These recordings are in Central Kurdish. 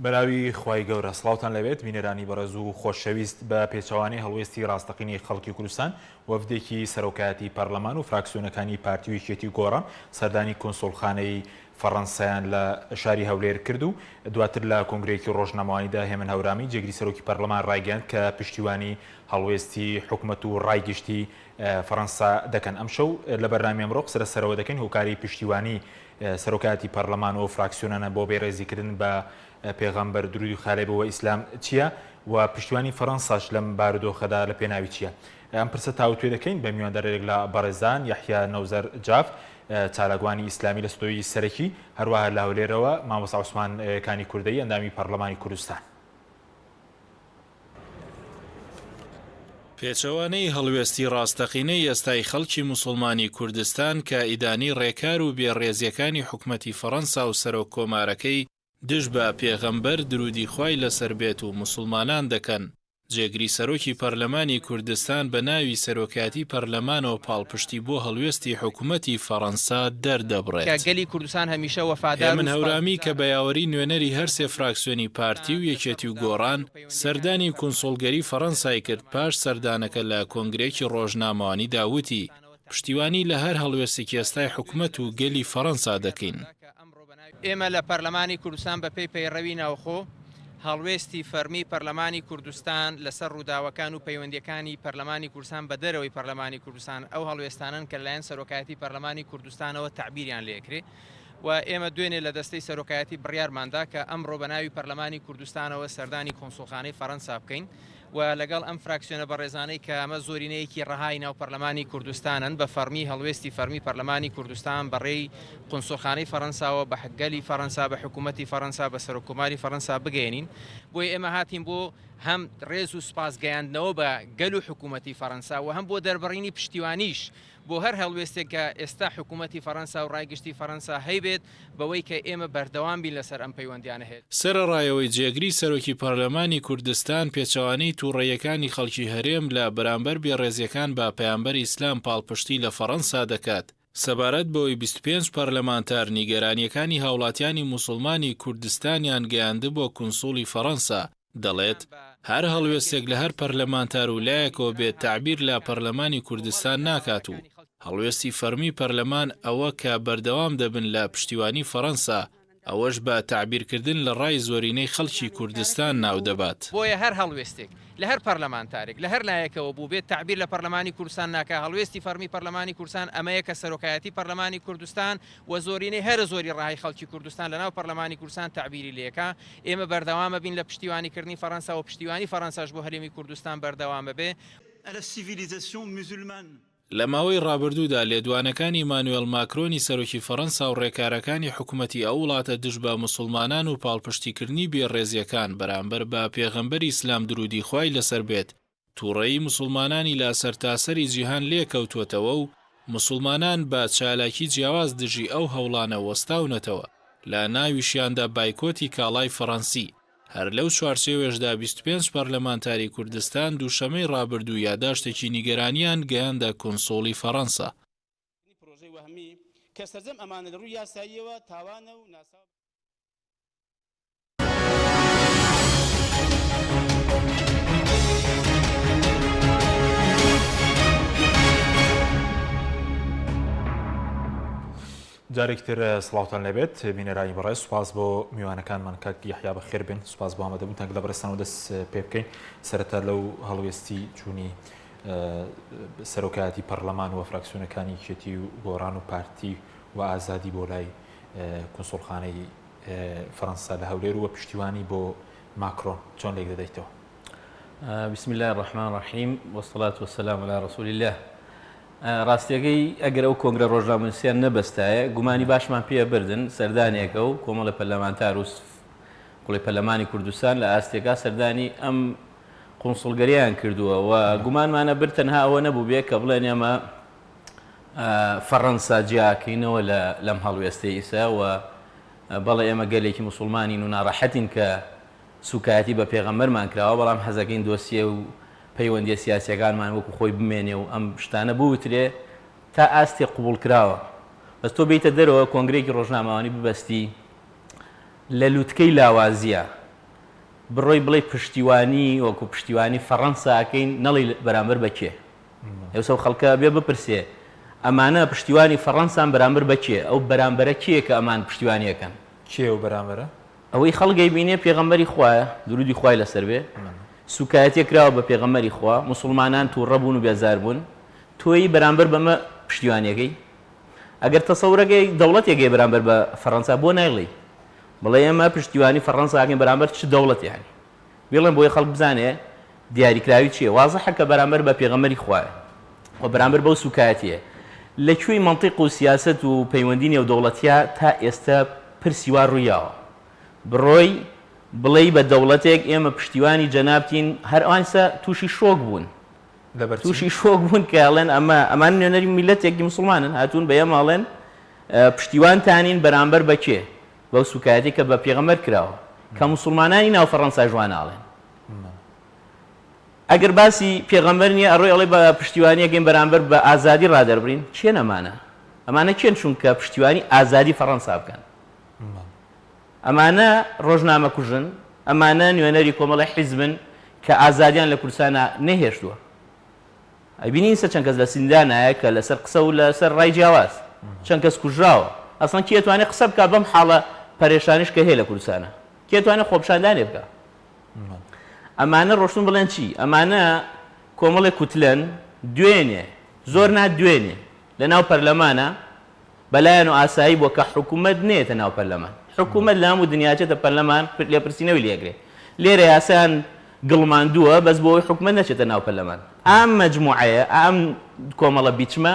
بەناوی خوای گەورە سڵاوتان لێبێت بینەرانی بەڕێز و خۆشەویست بە پێچەوانەی هەڵوێستی ڕاستەقینەی خەڵکی کوردستان وەفدێکی سەرۆکایەتی پەرلەمان و فراکسیۆنەکانی پارتی و یەکێتی و گۆڕان سەردانی کونسوڵخانەی فەڕەنسایان لە شاری هەولێر کرد و دواتر لە کۆنگرەیەکی ڕۆژنامەوانیدا هێمن هەورامی جێگری سەرۆکی پەرلەمان ڕایگەیاند کە پشتیوانی هەڵوێستی حکومەت و ڕای گشتی فەڕەنسا دەکەن. ئەمشەو لە بەرنامەی ئەمڕۆ قسە لەسەرەوە دەکەین هۆکاری پشتیوانی سەرۆکایەتی پەرلەمان و فراکسیۆنانە بۆ بێڕێزیکردن بە پێغەمبەر درودی خوای لێ بێ و ئیسلام چییە و پشتیوانی فەڕەنساش لەم بارودۆخەدا لە پێناوی چییە؟ ئەم پرسە تاوتوێ دەکەین بە میواندارێک لە بەڕێزان یەحیا نەوزەر جاف چالاکوانی ئیسلامی لە ستۆدیۆی سەرەکی، هەروەها لە هەولێرەوە مامۆستا عوسمان کانی کوردەیی ئەندامی پەڕلەمانی کوردستان. پێچەوانەی هەڵوێستی ڕاستەقینەی ئێستای خەڵکی موسوڵمانی کوردستان کە ئیدانەی ڕێکار و بێ ڕێزیەکانی حکومەتی فەڕەنسا و سەرۆک کۆمارەکەی دژ بە پێغەمبەر درودی خوای لەسەر بێت و موسوڵمانان دەکەن، جێگری سەرۆکی پەرلەمانی کوردستان بە ناوی سەرۆکایەتی پەرلەمانەوە پاڵپشتی بۆ هەڵوێستی حکومەتی فەڕەنسا دەردەبڕێت. کە گەلی کوردستان هەمیشە وەفادار و هێمن هەورامی کە سوپاسگوزارە. بە یاوەری نوێنەری هەرسێ فراکسیۆنی پارتی و یەکێتی و گۆڕان سەردانی کونسوڵگەری فەڕەنسای کرد، پاش سەردانەکە لە کۆنگرەیەکی ڕۆژنامەوانیدا وتی، پشتیوانی لە هەر هەڵوێستێکی ئێستای حکومەت و گەلی فەڕەنسا دەکەین. ئێمە لە پەرلەمانی کوردستان بە پێی پەیڕەوی ناوخۆ، هەڵوێستی فەرمی پەرلەمانی کوردستان لەسەر ڕووداوەکان و پەیوەندییەکانی پەرلەمانی کوردستان بە دەرەوەی پەرلەمانی کوردستان ئەو هەڵوێستانەن کە لەلایەن سەرۆکایەتی پەرلەمانی کوردستانەوە تەعبیریان لێکرێ و ئێمە دوێنێ لە دەستەی سەرۆکایەتی بڕیارماندا کە ئەمڕۆ بە ناوی پەرلەمانی کوردستانەوە سەردانی کۆنسوڵخانەی فەرەنسا بکەین و لەگەڵ ئەم فراکسیۆنە بەڕێزانەی کە ئەمە زۆرینەیەکی ڕەهای ناو پەرلەمانی کوردستانن بە فەڕمی هەڵوێستی فەرمی پەرلەمانی کوردستان بە ڕێی قونسوڵخانەی فەرەنساوە بە گەلی فەرەنسا بە حکوومەتی فەرەنسا بە سەرۆککۆماری فەرەنسا بگەیەنین بۆیە ئێمە هاتین بۆ هەم ڕێز و سوپاس گەیاندنەوە بە گەل و حکوومەتی فەرەنسا و هەم بۆ دەربڕینی پشتیوانیش بۆ هەر هەڵوێستێک کە ئێستا حکوومەتی فەرەنسا و ڕای گشتی فەرەنسا هەیبێت بەوەی کە ئێمە بەردەوام بین لەسەر ئەم پەیوەندیانە هێ. سەرەڕای ئەوەی جێگری سەرۆکی پەرلەمانی کوردستان پێچەوانەی توڕەییەکانی خەڵکی هەرێم لە بەرامبەر بێڕێزیەکان بە پەیامبەری ئیسلام پاڵپشتی لە فەڕەنسا دەکات، سەبارەت بەوەی 25 پەرلەمانتار نیگەرانیەکانی هاوڵاتیانی موسوڵمانی کوردستانیان گەیاندبوە کونسوڵی فەڕەنسا، دەڵێت، هەر هەڵوێستێک لە هەر پەرلەمانتار و لایەکەوە بێت تەعبیر لە پەرلەمانی کوردستان ناکات و هەڵوێستی فەڕمی پەرلەمان ئەوە کە بەردەوام دەبن لە پشتیوانی فەڕەنسا، ئەوەش بە تەعبیرکردن لە ڕای زۆرینەی خەڵکی کوردستان ناودەبات. بۆیە هەر هەڵوێستێک لە هەر پەرلەمانتارێک لە هەر لایەکەوە بووبێت تەعبیر لە پەرلەمانی کوردستان ناکا، هەڵوێستی فەڕمی پەرلەمانی کوردستان ئەمەیە کە سەرۆکایەتی پەرلەمانی کوردستان و زۆرینەی هەرە زۆری ڕەهای خەڵکی کوردستان لەناو پەرلەمانی کوردستان تەعبیری لێکا. ئێمە بەردەوامەبین لە پشتیوانی کردنی فەرەنسا و پشتیوانی فەرەنساش بۆ هەرێمی کوردستان بەردەوامەبێ. لە ماوەی ڕابردوودا لێدوانەکانی ئیمانوێڵ ماکرۆنی سەرۆکی فەرەنسا و ڕێکارەکانی حکومەتی ئەو وڵاتە دژ بە موسوڵمانان و پاڵپشتیکردنی بێڕێزییەکان بەرامبەر بە پێغەمبەری ئیسلام دروودی خوای لەسەر بێت توڕەیی موسوڵمانانی لە سەرتاسەری جیهان لێکەوتووەتەوە و موسوڵمانان بە چالاکی جیاواز دژی ئەو هەوڵانە وەستاونەتەوە، لە ناویشیاندا بایکۆتی کاڵای فەڕەنسی. هەر لەو چوارچێوەیەشدا 25 پەرلەمانتاری کوردستان دووشەمەی ڕابردوو یاداشتێکی نیگەرانیان گەیاندە کونسوڵی فەڕەنسا. جارێکی تر سڵاوتان لێبێت بینەرانی بەڕێز سوپاس بۆ میوانەکانمان کاک یەحیا بەخێر بێن سوپاس بۆ ئامادەبوونتان لە بەڕێزتانەوە دەست پێ بکەین سەرەتا لەو هەڵوێستی چوونی سەرۆکایەتی پەرلەمان و فراکسیۆنەکانی یەکێتی و گۆڕان و پارتی و ئازادی بۆ لای کونسوڵخانەی فەرەنسا لە هەولێر و پشتیوانی بۆ ماکرۆن چۆن لێک دەدەیتەوە؟ بسم اللە الرحمن الرحیم والصلاة والسلام علی رسول اللە ڕاستیەکەی ئەگەر ئەو کۆنگرە ڕۆژنامەنووسیان نەبەستایە گومانی باشمان پێ بردن سەردانێکە و کۆمەڵە پەرلەمانتار و قڵی پەرلەمانی کوردستان لە ئاستێکا سەردانی ئەم قونسڵگەریان کردووە و گومانمانە بر تەنها ئەوە نەبوو بێ کە بڵێن ئێمە فەڕەنسا جیاکەینەوە لە لەم هەڵوێستەی ئیسا و بەڵێ ئێمە گەلێکی موسوڵمانین و ناڕەحەتین کە سوکایەتی بە پێغەمبەرمان کراوە بەڵام حەزەکەین دۆسیە و پەیوەندیە سیاسیەکانمان وەکو خۆی بمێنێ و ئەم شتانە بوترێ تا ئاستێک قبوڵ کراوە بەس تۆ بێیتە دەرەوە کۆنگرەیەکی ڕۆژنامەوانی ببەستی لە لوتکەی لاوازیە. بڕۆی بڵێی پشتیوانی وەکو پشتیوانی فەڕەنسا ئەکەین نەڵێی بەرامبەر بە کێ؟ ئێستا ئەو خەڵکە بێ بپرسێ ئەمانە پشتیوانی فەڕەنسان بەرامبەر بە کێ؟ ئەو بەرامبەرە کێیە کە ئەمان پشتیوانی ئەکەن؟ کێ ئەو بەرامبەرە؟ ئەوەی خەڵک ئەیبینێ پێغەمبەری خوایە دروودی خوای لەسەر بێ سوکایەتیە کراوە بە پێغەمبەری خوا موسوڵمانان توڕە بوون و بێزار بوون تۆی بەرامبەر بەمە پشتیوانی ئەکەی؟ ئەگەر تەسەورەکەی دەوڵەتێک هەیە بەرامبەر بە فەڕەنسا بۆ نایڵێی بڵێ ئێمە پشتیوانی فەڕەنسا ئەکەین بەرامبەر چ دەوڵەتێ یانی بیڵێن بۆی خەڵک بزانێ دیاریکراوی چییە وازحە کە بەرامبەر بە پێغەمبەری خوایە و بەرامبەر بەو سوکایەتیە لە کوێی مەنتیق و سیاسەت و پەیوەندی نێودەوڵەتیا تا ئێستا پرسی وا ڕوویاوە بڕۆی بڵێی بە دەوڵەتێک ئێمە پشتیوانی جەنابتین هەر ئەوانسە تووشی شۆک بوون لەبەر چی؟ تووشی شۆک بوون کە ئەڵێن ئەمە ئەمان نوێنەری میللەتێکی موسڵمانن هاتوون بە ئێمە ئەڵێن پشتیوانتانین بەرامبەر بە کێ؟ بەو سوکایەتی کە بە پێغەمبەر کراوە کە موسڵمانانی ناو فەڕەنساش وا ناڵێن. ئەگەر باسی پێغەمبەر نییە ئەڕۆی ئەڵێ بە پشتیوانی ئەکەین بەرامبەر بە ئازادی ڕادەربڕین کێن ئەمانە؟ ئەمانە کێن چونکە پشتیوانی ئازادی فەڕەنسا بکەن؟ ئەمانە ڕۆژنامە کوژن، ئەمانە نوێنەری کۆمەڵی حیزبن کە ئازادیان لە کوردستانا نەهێشتووە. ئەبینین ئیستا چەند کەس لە زیندانایە کە لەسەر قسە و لەسەر ڕای جیاواز چەند کەس کوژراوە. ئەسڵەن کێ ئەتوانێ قسە بکا بەم حاڵە پەرێشانیش کە هەیە لە کوردستانا؟ کێ ئەتوانێ خۆپیشاندانێ بکا؟ ئەمانە ڕۆشتوون بڵێن چی؟ ئەمانە کۆمەڵێک کوتلەن دوێنێ، زۆر نا دوێنێ لەناو پەرلەمانا بەلایان و ئاسایی بووە کە حکومەت نەیەتە ناو پەرلەمان. حکومەت لە هەموو دنیا چێتە پەرلەمان لێپرسینەوەی لێ ئەکرێ. لێرە یاسایان گڵماندووە بەس بۆ ئەوەی حکومەت نەچێتە ناو پەرلەمان. ئەم مەجموعەیە، ئەم کۆمەڵە بیچمە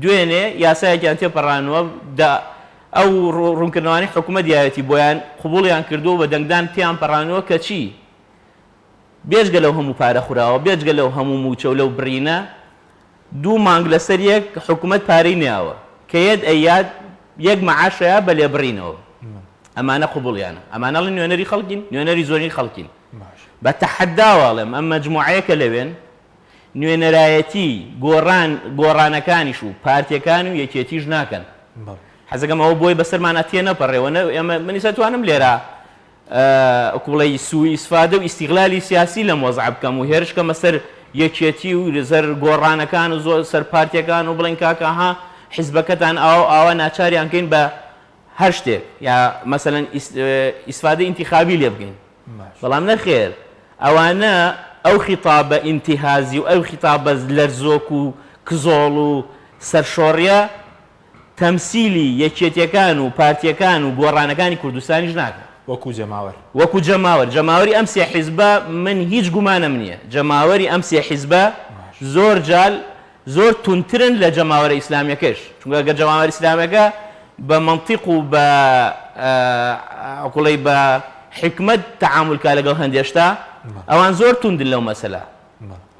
دوێنێ یاسایەکیان تێپەڕانووە دا ئەو ڕوونکردنەوانەی حکومەت یاوێتی بۆیان قبوڵیان کردووە و بە دەنگدان تێیان پەڕانووە کە چی؟ بێجگە لەو هەموو پارە خوراوە، بێجگە لەو هەموو مووچە و لەو بڕینە، دوو مانگ لەسەر یەک حکومەت پارەی نەیاوە کە یەت ئەیات یەک مەعاش ئەیا بە لێبڕینەوە ئەمانە قبوڵیانە ئەمانە ئەڵێن نوێنەری خەڵکین نوێنەری زۆرینەی خەڵکین بە تەحەداوە ئەڵێم ئەم مەجموعەیە کە لەوێن نوێنەرایەتی گۆڕان گۆڕانەکانیش و پارتیەکان و یەکێتیش ناکەن حەزەکەم ئەوە بۆی بەسەرمانە تێنەپەڕێ وە ئێمە منیسە توانم لێرە وەکو بڵێی سوء ئیسفادە و ئیستیغلالی سیاسی لەم وەزعە بکەم و هێرش کەمە سەر یەکێتی و سەر گۆڕانەکان و زۆر سەر پارتیەکان و بڵێن کاکە ها حیزبەکەتان ئاوا و ئاوا ناچاریان کەین بە هەر شتێک یا مەسەلەن ئیسفادەی ئینتیخابی لێ بکەین بەڵام نەخێر ئەوانە ئەو خیتابە ئینتیهازی و ئەو خیتابە لەرزۆک و کزۆڵ و سەرشۆڕیە تەمسیلی یەکێتیەکان و پارتیەکان و گۆڕانەکانی کوردستانیش ناکا. وەکو جەماوەر. وەکو جەماوەر. جەماوەری ئەم سێ حیزبە من هیچ گومانم نیە جەماوەری ئەم سێ حیزبە زۆر جال زۆر توندترن لە جەماوەرە ئیسلامیەکەش چونکە گەر جەماوەر ئیسلامیەکە بە مەنتیق و بە وەکو بە حیکمەت تەعامول کا لەگەڵ هەندێ شتا ئەوان زۆر توندن لەو مەسەلە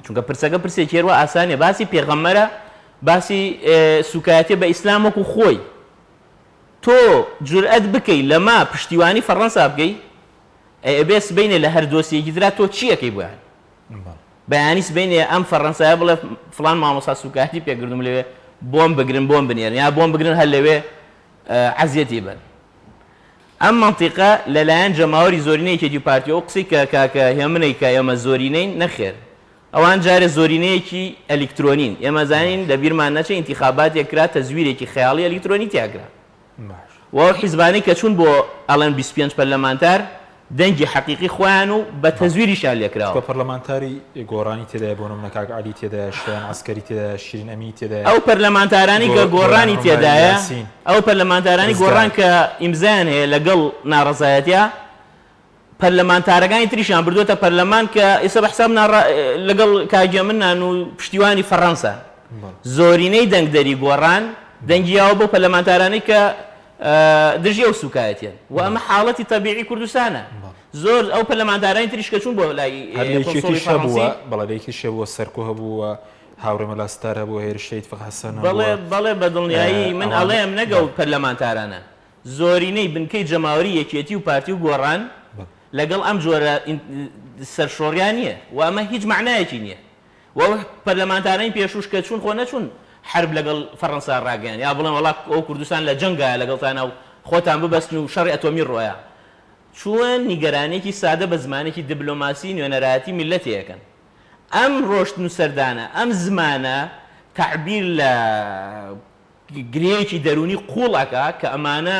چونکە پرسەکە پرسێکی هەروا ئاسان نیە باسی پێغەمبەرە باسی سوکایەتیە بە ئیسلام وەکو خۆی تۆ جورئەت بکەی لەمە پشتیوانی فەڕەنسا بکەی ئەی ئەبێ سبەینێ لە هەر دۆسیەکی ترا تۆ چی ئەکەی بۆیان بەیانی سبەینێ ئەم فەڕەنسایە بڵێ فڵان مامۆستا سوکایەتی پێکردم لەوێ بۆم بگرن بۆم بنێرن یا بۆم بگرن هەر لەوێ عەزیەتی بن ئەم مەنتیقە لەلایەن جەماوەری زۆرینەی یەکێتی و پارتی ئەو قسەی کە کاکە هێمنەی کە ئێمە زۆرینەین نەخێر ئەوان جارێ زۆرینەیەکی ئەلیکترۆنین، ئێمە زانین لە بیرمان نەچێ ئینتیخاباتێک کرا تەزویرێکی خەیاڵی ئەلیکترۆنی تیا کرا و ئەو حیزبانەی کە چوون بۆ ئەڵێن 25 پەرلەمانتار دەنگی حەقیقی خۆیان و بە تەزویریشیان لێ کراوە. چونکە پەرلەمانتاری گۆڕانی تێدایە بۆ نمونە کاک عەلی تێدایە، شایان عەسکەری تێدایە، شیرین ئەمینی تێدایە، ئەو پەرلەمانتارانەی کە گۆڕانی تێدایە، ئەو پەرلەمانتارانەی گۆڕان کە ئیمزایان هەیە لەگەڵ ناڕەزایەتیا، پەرلەمانتارەکانی تریشیان بردووەتە پەرلەمان کە ئێستا بە حساب ناڕا لەگەڵ کاک هێمنان و پشتیوانی فەڕەنسان. زۆرینەی دەنگدەری گۆڕان دەنگی یاوە بەو پەرلەمانتارانەی کە دژی ئەو سوکایەتیەن و ئەمە حاڵەتی تەبیعی کوردستانە. زۆر ئەو پەرلەمانتارانی تریش کە چوون بۆ لای هەر لە کونسوڵی یەکێتیش فەڕەنسی هەبووە، بەڵێ لە یەکێتیش هەبووە، سەرکۆ هەبووە، هاوڕێ مەلا ستار هەبووە، هێرش شەهید فقە حەسەن بەڵێ هەبووە، بەڵێ بە دڵنیایی من ئەوانە ئەڵێم نەک ئەو بەڵێ. پەرلەمانتارانە زۆرینەی بنکەی جەماوەری یەکێتی و پارتی و گۆڕان لەگەڵ ئەم جۆرە سەرشۆڕیە نیە و ئەمە هیچ مەعنایەکی نیە و ئەو پەرلەمانتارانی پێشوش کە چوون خۆ نەچوون حەرب لەگەڵ فەڕەنسا ڕاگەیەن یا بڵێن وەڵا ئەو کوردستان لە جەنگایە لەگەڵتانا و خۆتان ببەستن و شەڕی ئەتۆمی ڕۆیە. چۆن نیگەرانیەکی سادە بە زمانێکی دبلۆماسی نوێنەرایەتی میللەتێ ئەکەن. ئەم ڕۆشتن و سەردانە، ئەم زمانە تەعبیر لە گرێیەکی دەروونی قووڵ ئەکا کە ئەمانە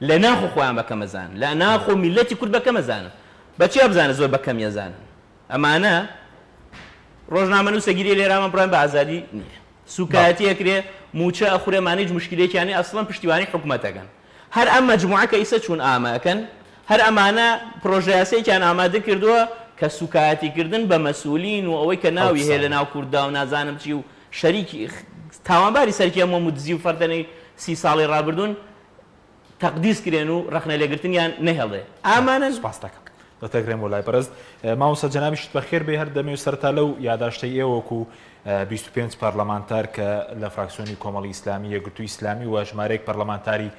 لە ناخ و خۆیان بە کەم ئەزانن، لە ناخ و میللەتی کورد بە کەم ئەزانن. بە چیا بزانن زۆر بە کەمی ئەزانن؟ ئەمانە ڕۆژنامەنووسە گیرێ لێرامان بڕوایان بە ئازادی نییە. سووکایەتی ئەکرێ، مووچە ئەخورێ، ئەمانە هیچ موشکیلەیەکیان نییە، ئەسڵەن پشتیوانی حکومەت ئەکەن. هەر ئەم مەجموعە کە ئیسە چوون ئامە ئەکەن، هەر ئەمانە پرۆژەیاسەیەکیان ئامادە کردووە کە سووکایەتی کردن بە مەسئولین و ئەوەی کە ناوی هەیە لە ناو کورددا و نازانم چی و شەریکی تاوانباری سەرکی ئەم وەم و دزی و فەرتەنەی سی ساڵی ڕابردوون تەقدیس کرێن و ڕەخنە لێگرتنیان نەهێڵرێ. ئامانەن. سوپاست دەکەم دکتۆر مۆلای بەڕێز. مامۆستا جەنابیشت بەخێر بێی هەر دەمەوێت سەرەتا لەو یاداشتەی ئێوە وەکو 25 پەرلەمانتار کە لە فراکسیۆنی کۆمەڵی ئیسلامی یەکگرتووی ئیسلامی و ژمارەیەک پەرلەمانتاری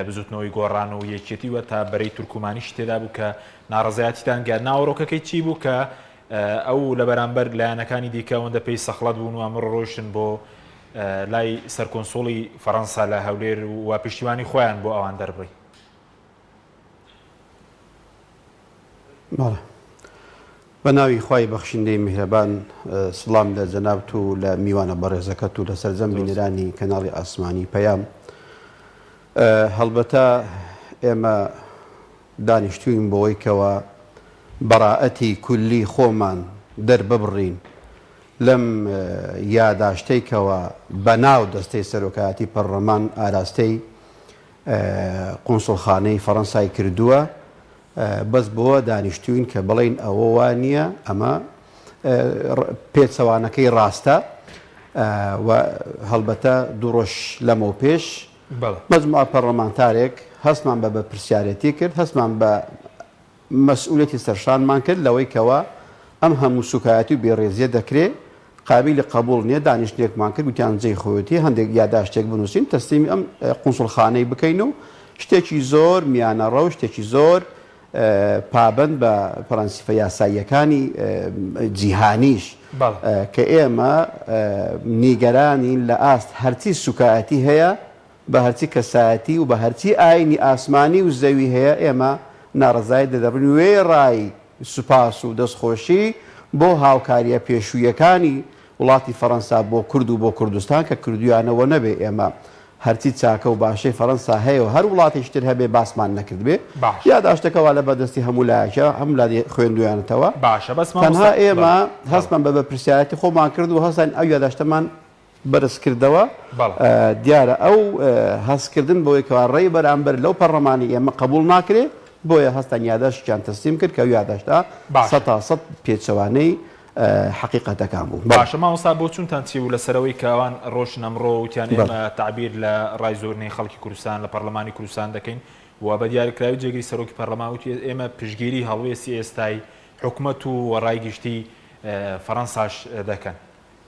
بزوتنەوەی گۆڕان و یەکێتی و تا بەرەی تورکمانیشی تێدا بوو کە ناڕەزایەتیتان گەیاند ناوەڕۆکەکەی چی بوو کە ئەو لە بەرامبەر لایەنەکانی دیکە ئەوەندە پێی سەخڵەت بوون و ئەمڕۆ ڕۆیشتن بۆ لای سەرکۆنسوڵی فەڕەنسا لە هەولێر و پشتیوانی خۆیان بۆ ئەوان دەربڕی. بەڵێ. بە ناوی خوای بەخشندەی میهرەبان سڵام لە جەنابت و لە میوانە بەڕێزەکەت و لە سەرجەم بینەرانی کەناڵی ئاسمانی پەیام. هەڵبەتە ئێمە دانیشتووین بۆوەی کەوا بەرائەتی کولی خۆمان دەرببڕین لەم یاداشتەی کەوا بەناو دەستەی سەرۆکایەتی پەڕڵەمان ئاراستەی قونسوڵخانەی فەڕەنسای کردووە، بەس بۆوە دانیشتووین کە بڵێین ئەوە وا نییە، ئەمە پێچەوانەکەی ڕاستە و هەڵبەتە دوو ڕۆژ لەمەوپێش مەجموعە پەڕڵەمانتارێک هەستمان بە بەرپرسیارێتی کرد، هەستمان بە مەسئولیەتی سەرشانمان کرد لەوەی کەوا ئەم هەموو سوکایەتی و بێڕێزیە دەکرێ قابیلی قەبوڵ نیە، دانیشتنێکمان کرد گوتیان جێی خۆیەتی هەندێک یاداشتێک بنووسین تەسلیمی ئەم قونسوڵخانەی بکەین و شتێکی زۆر میانەڕەو شتێکی زۆر پابەند بە پرەنسیپە یاساییەکانی جیهانیش کە ئێمە نیگەرانین لە ئاست هەرچی سوکایەتی هەیە بە هەرچی کەسایەتی و بە هەرچی ئاینی ئاسمانی و زەوی هەیە ئێمە ناڕەزایی دەردەبڕین وێڕای سوپاس و دەستخۆشی بۆ هاوکارییە پێشوویەکانی وڵاتی فەڕەنسا بۆ کورد و بۆ کوردستان کە کردوویانە وە نەبێ ئێمە هەرچی چاکە و باشەی فەڕەنسا هەیە و هەر وڵاتێکی تر هەبێ باسمان نەکردبێ باشە. یاداشتەکە وا لەبەر دەستی هەموو لایەکە هەموو لا خوێندوویانەتەوە باشە بەس تەنها مامۆستا ئێمە بەڵێ بەڵێ. هەستمان بە بەرپرسیارەتی خۆمان کرد و هەستاین ئەو یاداشتەمان بەرز کردەوە، بەڵێ. دیارە ئەو هەست کردن بەوەی کەوا ڕێی بەرامبەر لەو پەڕڵەمانەی ئێمە قەبووڵ ناکرێ، بۆیە هەستان یاداشتیان تەسلیم کرد کە ئەو یاداشتە باشە. سەتا سەت پێچەوانەی حەقیقەتەکان بوو. بەڵێ. باشە مامۆستا بۆچوونتان چی بوو لەسەر ئەوەی کە ئەوان ڕۆشتن ئەمڕۆ وتیان بەڵێ. ئێمە تەعبیر لە ڕای زۆرینەی خەڵکی کوردستان لە پەڕلەمانی کوردستان دەکەین و بە دیاریکراوی جێگری سەرۆکی پەڕلەمان وتی ئێمە پشتگیری هەڵوێستی ئێستای حکومەت و ڕای گشتی فەڕەنساش دەکەن.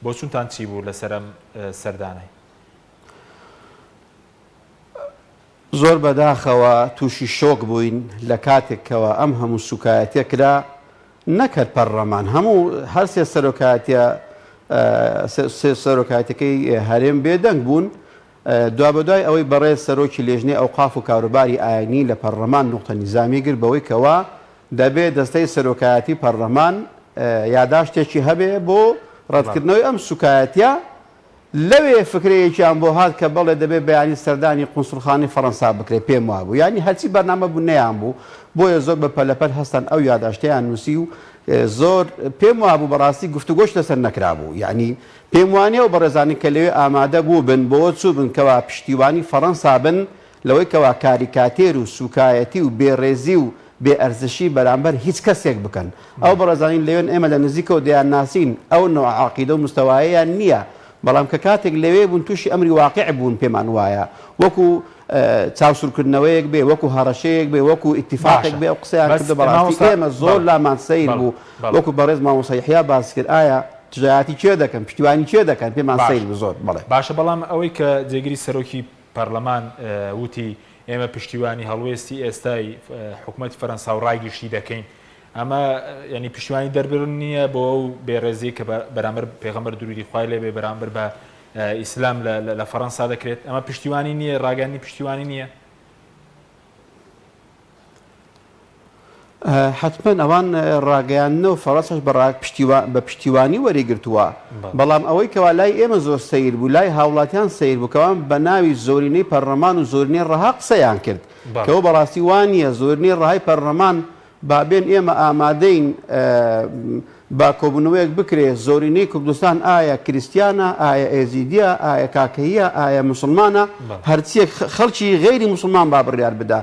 بۆچونتان چی بوو لەسەر ئەم سەردانەی؟ زۆر بەداخەوە توشی شۆک بووین لە کاتێک کەوا ئەم هەموو سوکایەتیە کرا نەک هەر پەڕلەمان هەموو هەر سێ سەرۆکایەتیە سێ سەرۆکایەتەکەی هەرێم بێدەنگ بوون دوابەدوای ئەوەی بەڕێز سەرۆکی لێژنەی ئەوقاف و کاروباری ئاینی لە پەڕلەمان نوقتە نیزامی گرت بەوەی کەوا دەبێ دەستەی سەرۆکایەتی پەڕلەمان یاداشتێکی هەبێ بۆ ڕەتکردنەوەی ئەم سوکایەتیە، لەوێ فکرەیەکیان بۆ هات کە بەڵێ دەبێ بەیانی سەردانی قونسوڵخانەی فەڕەنسا بکرێ، پێم وابوو یانی هەرچی بەرنامە بوو نەیان بوو، بۆیە زۆر بە پەلەپەل هەستان ئەو یاداشتەیان نووسی و زۆر پێم وابوو بەڕاستی گفتوگۆش لەسەر نەکرابوو یانی پێم وانیە ئەو بەڕێزانەی کە لەوێ ئامادە بووبن بۆوە چووبن کەوا پشتیوانی فەڕەنسا بن لەوەی کەوا کاریکاتێر و سوکایەتی و بێ ڕێزی و بێ ئەرزشی بەرامبەر هیچ کەسێک بکەن. ئەو بەڕێزانەی لەوێن ئێمە لە نزیکەوە دەیانناسین ئەو نەوعە عەقیدە و مستەوایەیان نیە بەڵام کە کاتێک لەوێ بوون تووشی ئەمری واقیع بوون پێمان وایە وەکو چاوسورکردنەوەیەک بێ وەکو هەڕەشەیەک بێ وەکو ئیتیفاقێک باشە بێ ئەو قسەیان بەس کردو بەڕاستی مامۆستا ئێمە زۆر بەڵێ لامان سەیر بەڵێ بوو بەڵێ. وەکو بەڕێز مامۆستا یەحیا باس کرد ئایا دژایەتی کێ دەکەن پشتیوانی کێ دەکەن پێمان سەیر باشە بوو زۆر بەڵێ. باشە بەڵام ئەوەی کە جێگری سەرۆکی پەرلەمان وتی، ئێمە پشتیوانی هەڵوێستی ئێستای حکومەتی فەرەنسا و ڕای گشتی دەکەین. ئەمە یانی پشتیوانی دەربڕین نییە بۆ ئەو بێڕێزیەی کە بەرامبەر پێغەمبەر دروودی خوای لێ بێ بەرامبەر بە ئیسلام لە فەرەنسا دەکرێت. ئەمە پشتیوانی نییە، ڕاگەیاندنی پشتیوانی نییە. حەتمەن ئەوان ڕاگەیاندنە و فەڕەنساش بە بە پشتیوانی وەریگرتووە، بەڵام ئەوەی کەوا لای ئێمە زۆر سەیر بوو، لای هاوڵاتیان سەیر بوو کەوان بە ناوی زۆرینەی پەرلەمان و زۆرینەی ڕەها قسەیان کرد، کەوە بەڕاستی وا نییە، زۆرینەی ڕەهای پەرلەمان با بێن ئێمە ئامادەین با کۆبوونەوەیەک بکرێ، زۆرینەی کوردستان ئایا کریستیانە، ئایا ئێزیدیە، ئایا کاکەییە، ئایا موسڵمانە، هەرچیەک خەڵکی غەیری موسڵمان با بڕیار بدا.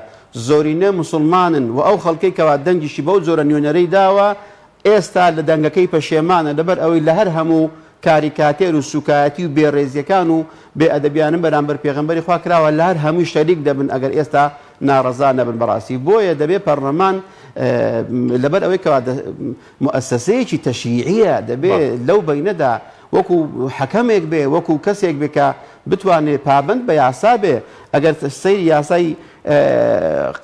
زۆرینە موسڵمانن و ئەو خەڵکەی کەوا دەنگیشی بەو جۆرە نوێنەرەی داوە ئێستا لە دەنگەکەی پەشێمانە لەبەر ئەوەی لە هەر هەموو کاریکاتێر و سوکایەتی و بێ ڕێزیەکان و بێ ئەدەبیانە بەرامبەر پێغەمبەری خوا کراوە لە هەر هەمووی شەریک دەبن ئەگەر ئێستا ناڕەزا نەبن بەڕاستی بۆیە دەبێ پەڕلەمان لەبەر ئەوەی کەوا موئەسەسەیەکی تەشریعیە دەبێ لەو بەینەدا وەکو حەکەمێک بێ، وەکو کەسێک بێ کە بتوانێ پابەند بە یاسا بێ، ئەگەر سەیری یاسای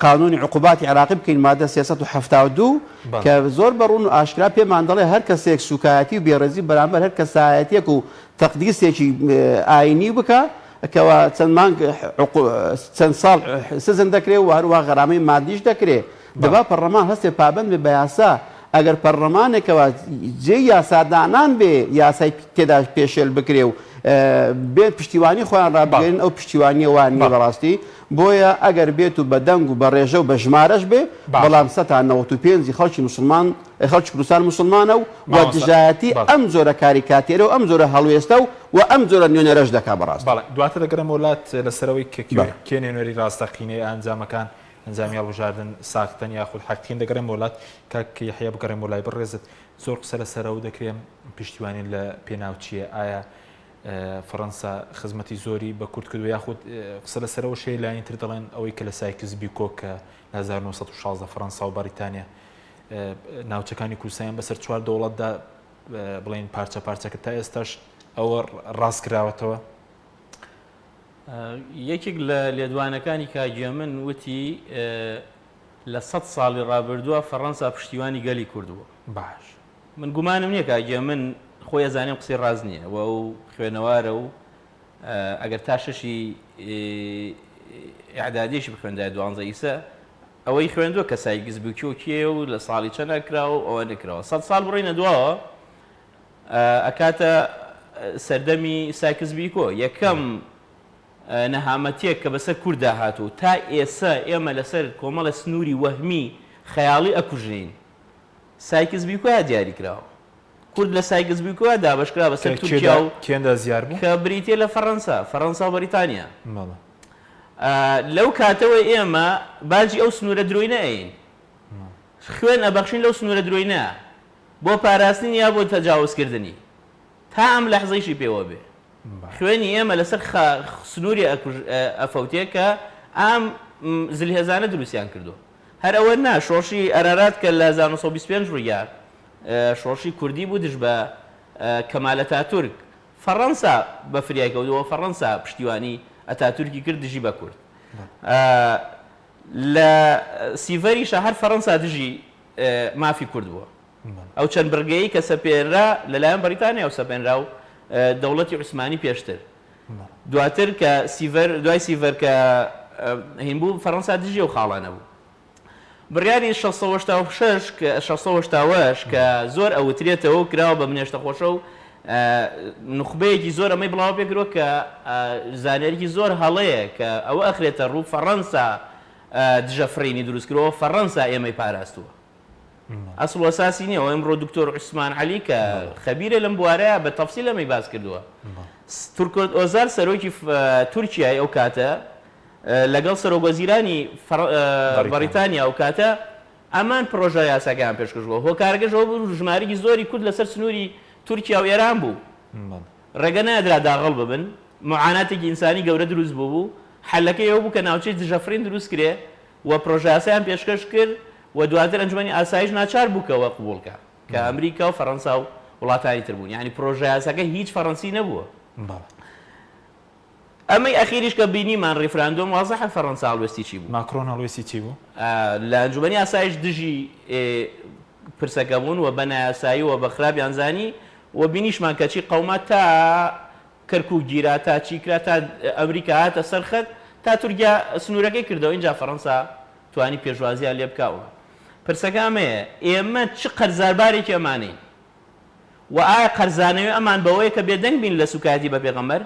قانونی عقوباتی عێراقی بکەین مادە 372 کە زۆر بە ڕوون و ئاشکرا پێمان دەڵێ هەر کەسێک سوکایەتی و بێڕێزی بەرامبەر هەر کەسایەتیەک و تەقدیسێکی ئاینی بکا کەوا چەند مانگ چەند ساڵ سزن دەکرێ و هەروەها غەرامەی مادیش دەکرێ. دەبا پەڕلەمان هەستێ پابەند بێ بە یاسا، ئەگەر پەڕلەمانێکەوە جێی یاسادانان بێ یاسای تێدا پێشێل بکرێ و بێن پشتیوانی خۆیان ڕابگەیەنن ئەو پشتیوانیە وا نیە بەڕاستی، بۆیە ئەگەر بێت و بە دەنگ و بە ڕێژە و بە ژمارەش بێ بەڵام سەتا 95 ی خەڵکی موسڵمان خەڵکی کوردستان موسڵمانە و و دژایەتی ئەم جۆرە کاریکاتێرە و ئەم جۆرە هەڵوێستە و و ئەم جۆرە نوێنەرەش دەکا بەڕاستی. بەڵێ دواتر دەگەڕێمەوە لات لەسەرەوەی کە کێ نوێنەری ڕاستەقینەیە ئەنجامەکان ئەنجامی هەڵبژاردن ساختەن یاخود حەقیقین دەگەڕێمەوە لات کاک یەحیا بگەڕێمەوە لای بەڕێزت زۆر قسە لەسەر ئەو دەکرێ پشتیوانی لە پێناو چییە ئایا فەڕەنسا خزمەتی زۆری بە کورد کردو یاخود قسە لەسەرەوە شەیە لایەنی تر دەڵێن ئەوەی کە لە سایکس بیکۆ کە لە 1916 فەڕەنسا و بەریتانیا ناوچەکانی کوردستان بەسەر چوار دەوڵەتدا بڵێن پارچە پارچەکە تا ئێستاش ئەوە ڕاست کراوەتەوە. یەکێک لە لێدوانەکانی کاک هێمن وتی لە سەد ساڵی ڕابردووە فەڕەنسا پشتیوانی گەلی کورد بووە. باش. من گومانم نییە کاک هێمن خۆی ئەزانێ ئەم قسەی ڕاست نییە و ئەو خوێنەوارە و ئەگەر تا شەشی ئیعدادیشی بخوێندایە دوانزە ئیسە ئەوەی خوێندووە کە سایکس بیکۆ کێیە و لە ساڵی چەند کراوە و ئەوە نەکراوە. سەد ساڵ بڕۆینە دواوە ئەکاتە سەردەمی سایکس بیکۆ یەکەم نەهامەتیەک کە بەسەر کورددا هاتوو تا ئێسە ئێمە لەسەر کۆمەڵە سنووری وەهمی خەیاڵی ئەکوژرێین سایکس بیکۆیا دیاری کراوە کورد لە سایکس بیکۆیا دابەشکرا بەسەر تورکیا و کە بریتیە لە فەڕەنسا فەڕەنسا و بەریتانیا لەو کاتەوە ئێمە باجی ئەو سنوورە درۆینە ئەین خوێن ئەبەخشین لەو سنوورە درۆینە بۆ پاراستنی یا بۆ تەجاوزکردنی تا ئەم لەحزەیشی پێوە بێ خوێنی ئێمە لەسەر سنووری ئەفەوتێ کە ئەم زلهێزانە دروستیان کردووە هەر ئەوە نا شۆڕشی ئەرارات کە لە 1925 ڕوویا شۆڕشی کوردی بوو دژ بە کەمال ئەتاتورک فەڕەنسا بە فریای کەوتەوە فەڕەنسا پشتیوانی ئەتاتورکی کرد دژی بە کورد لە سیڤەریشە هەر فەڕەنسا دژی مافی کورد بووە. ئەو چەند بڕگەیەی کە سەپێنرا لەلایەن بەڕیتانیاوە سەپێنرا و دەوڵەتی عوسمانی پێشتر. دواتر کە سیڤەر دوای سیڤەر کە هین بوو فەرەنسا دژی ئەو خاڵانە بوو. بڕیاری 686 کە 688 کە زۆر ئەوترێتەوە و کراوە بە بنێشتە خۆشە و نوخبەیەکی زۆر ئەمەی بڵاوە پێکردووە کە زانیاریی زۆر هەڵەیە کە ئەوە ئەخرێتە ڕوو فەڕەنسا دژە فڕینی دروست کردوە فەڕەنسا ئێمەی پاراستوە ئەسڵ و ئەساسی نیە ئەمڕۆ دکتۆر عوسمان عەلی کە خەبیرە لەم بوارەیە بە تەفسیل ئەمەی باس کردووە تورکۆت ئۆزال سەرۆکی تورکیای ئەو کاتە لەگەڵ سەرۆک وەزیرانی بەڕیتانیا ئەو کاتە ئەمان پرۆژە یاساکەیان پێشکەش بووە هۆکارەکەش ئەوە بوو ژمارەیەکی زۆری کورد لەسەر سنووری تورکیا و ئێران بوو ڕێگە نەدرا داغڵ ببن، موعاناتێکی ئینسانی گەورە دروست بووبوو، حەلەکەی ئەوە بوو کە ناوچەی دژەفڕین دروست کرێ و پرۆژەیاسایان پێشکەش کرد و دواتر ئەنجومەنی ئاسایش ناچار بوو کە ئەوە قبوڵ کا کە ئەمریکا و فەرەنسا و وڵاتانی تر بوون یانی پرۆژەیاساکە هیچ فەرەنسی نەبووە. ئەمەی ئەخیریش کە بینیمان ڕیفراندۆم وازحە فەرەنسا هەڵوێستی چی بوو. ماکرۆن هەڵوێستی چی بوو؟ لە ئەنجومەنی ئاسایش دژی پرسەکە بوون و بە نایاسایی و بە خراپیان زانی و بینیشمان کە چی قەوما تا کەرکوک گیرا تا چی کرا تا ئەمریکا هاتە سەر خەت تا تورکیا سنوورەکەی کردەوە ئینجا فەرەنسا توانی پێشوازیان لێ بکا و. پرسەکە ئەمەیە، ئێمە چ قەرزاربارێکی ئەمانەین؟ وە ئایا قەرزانەوەی ئەمان بەوەیە کە بێدەنگ بین لە سوکایەتی بە پێغەمبەر؟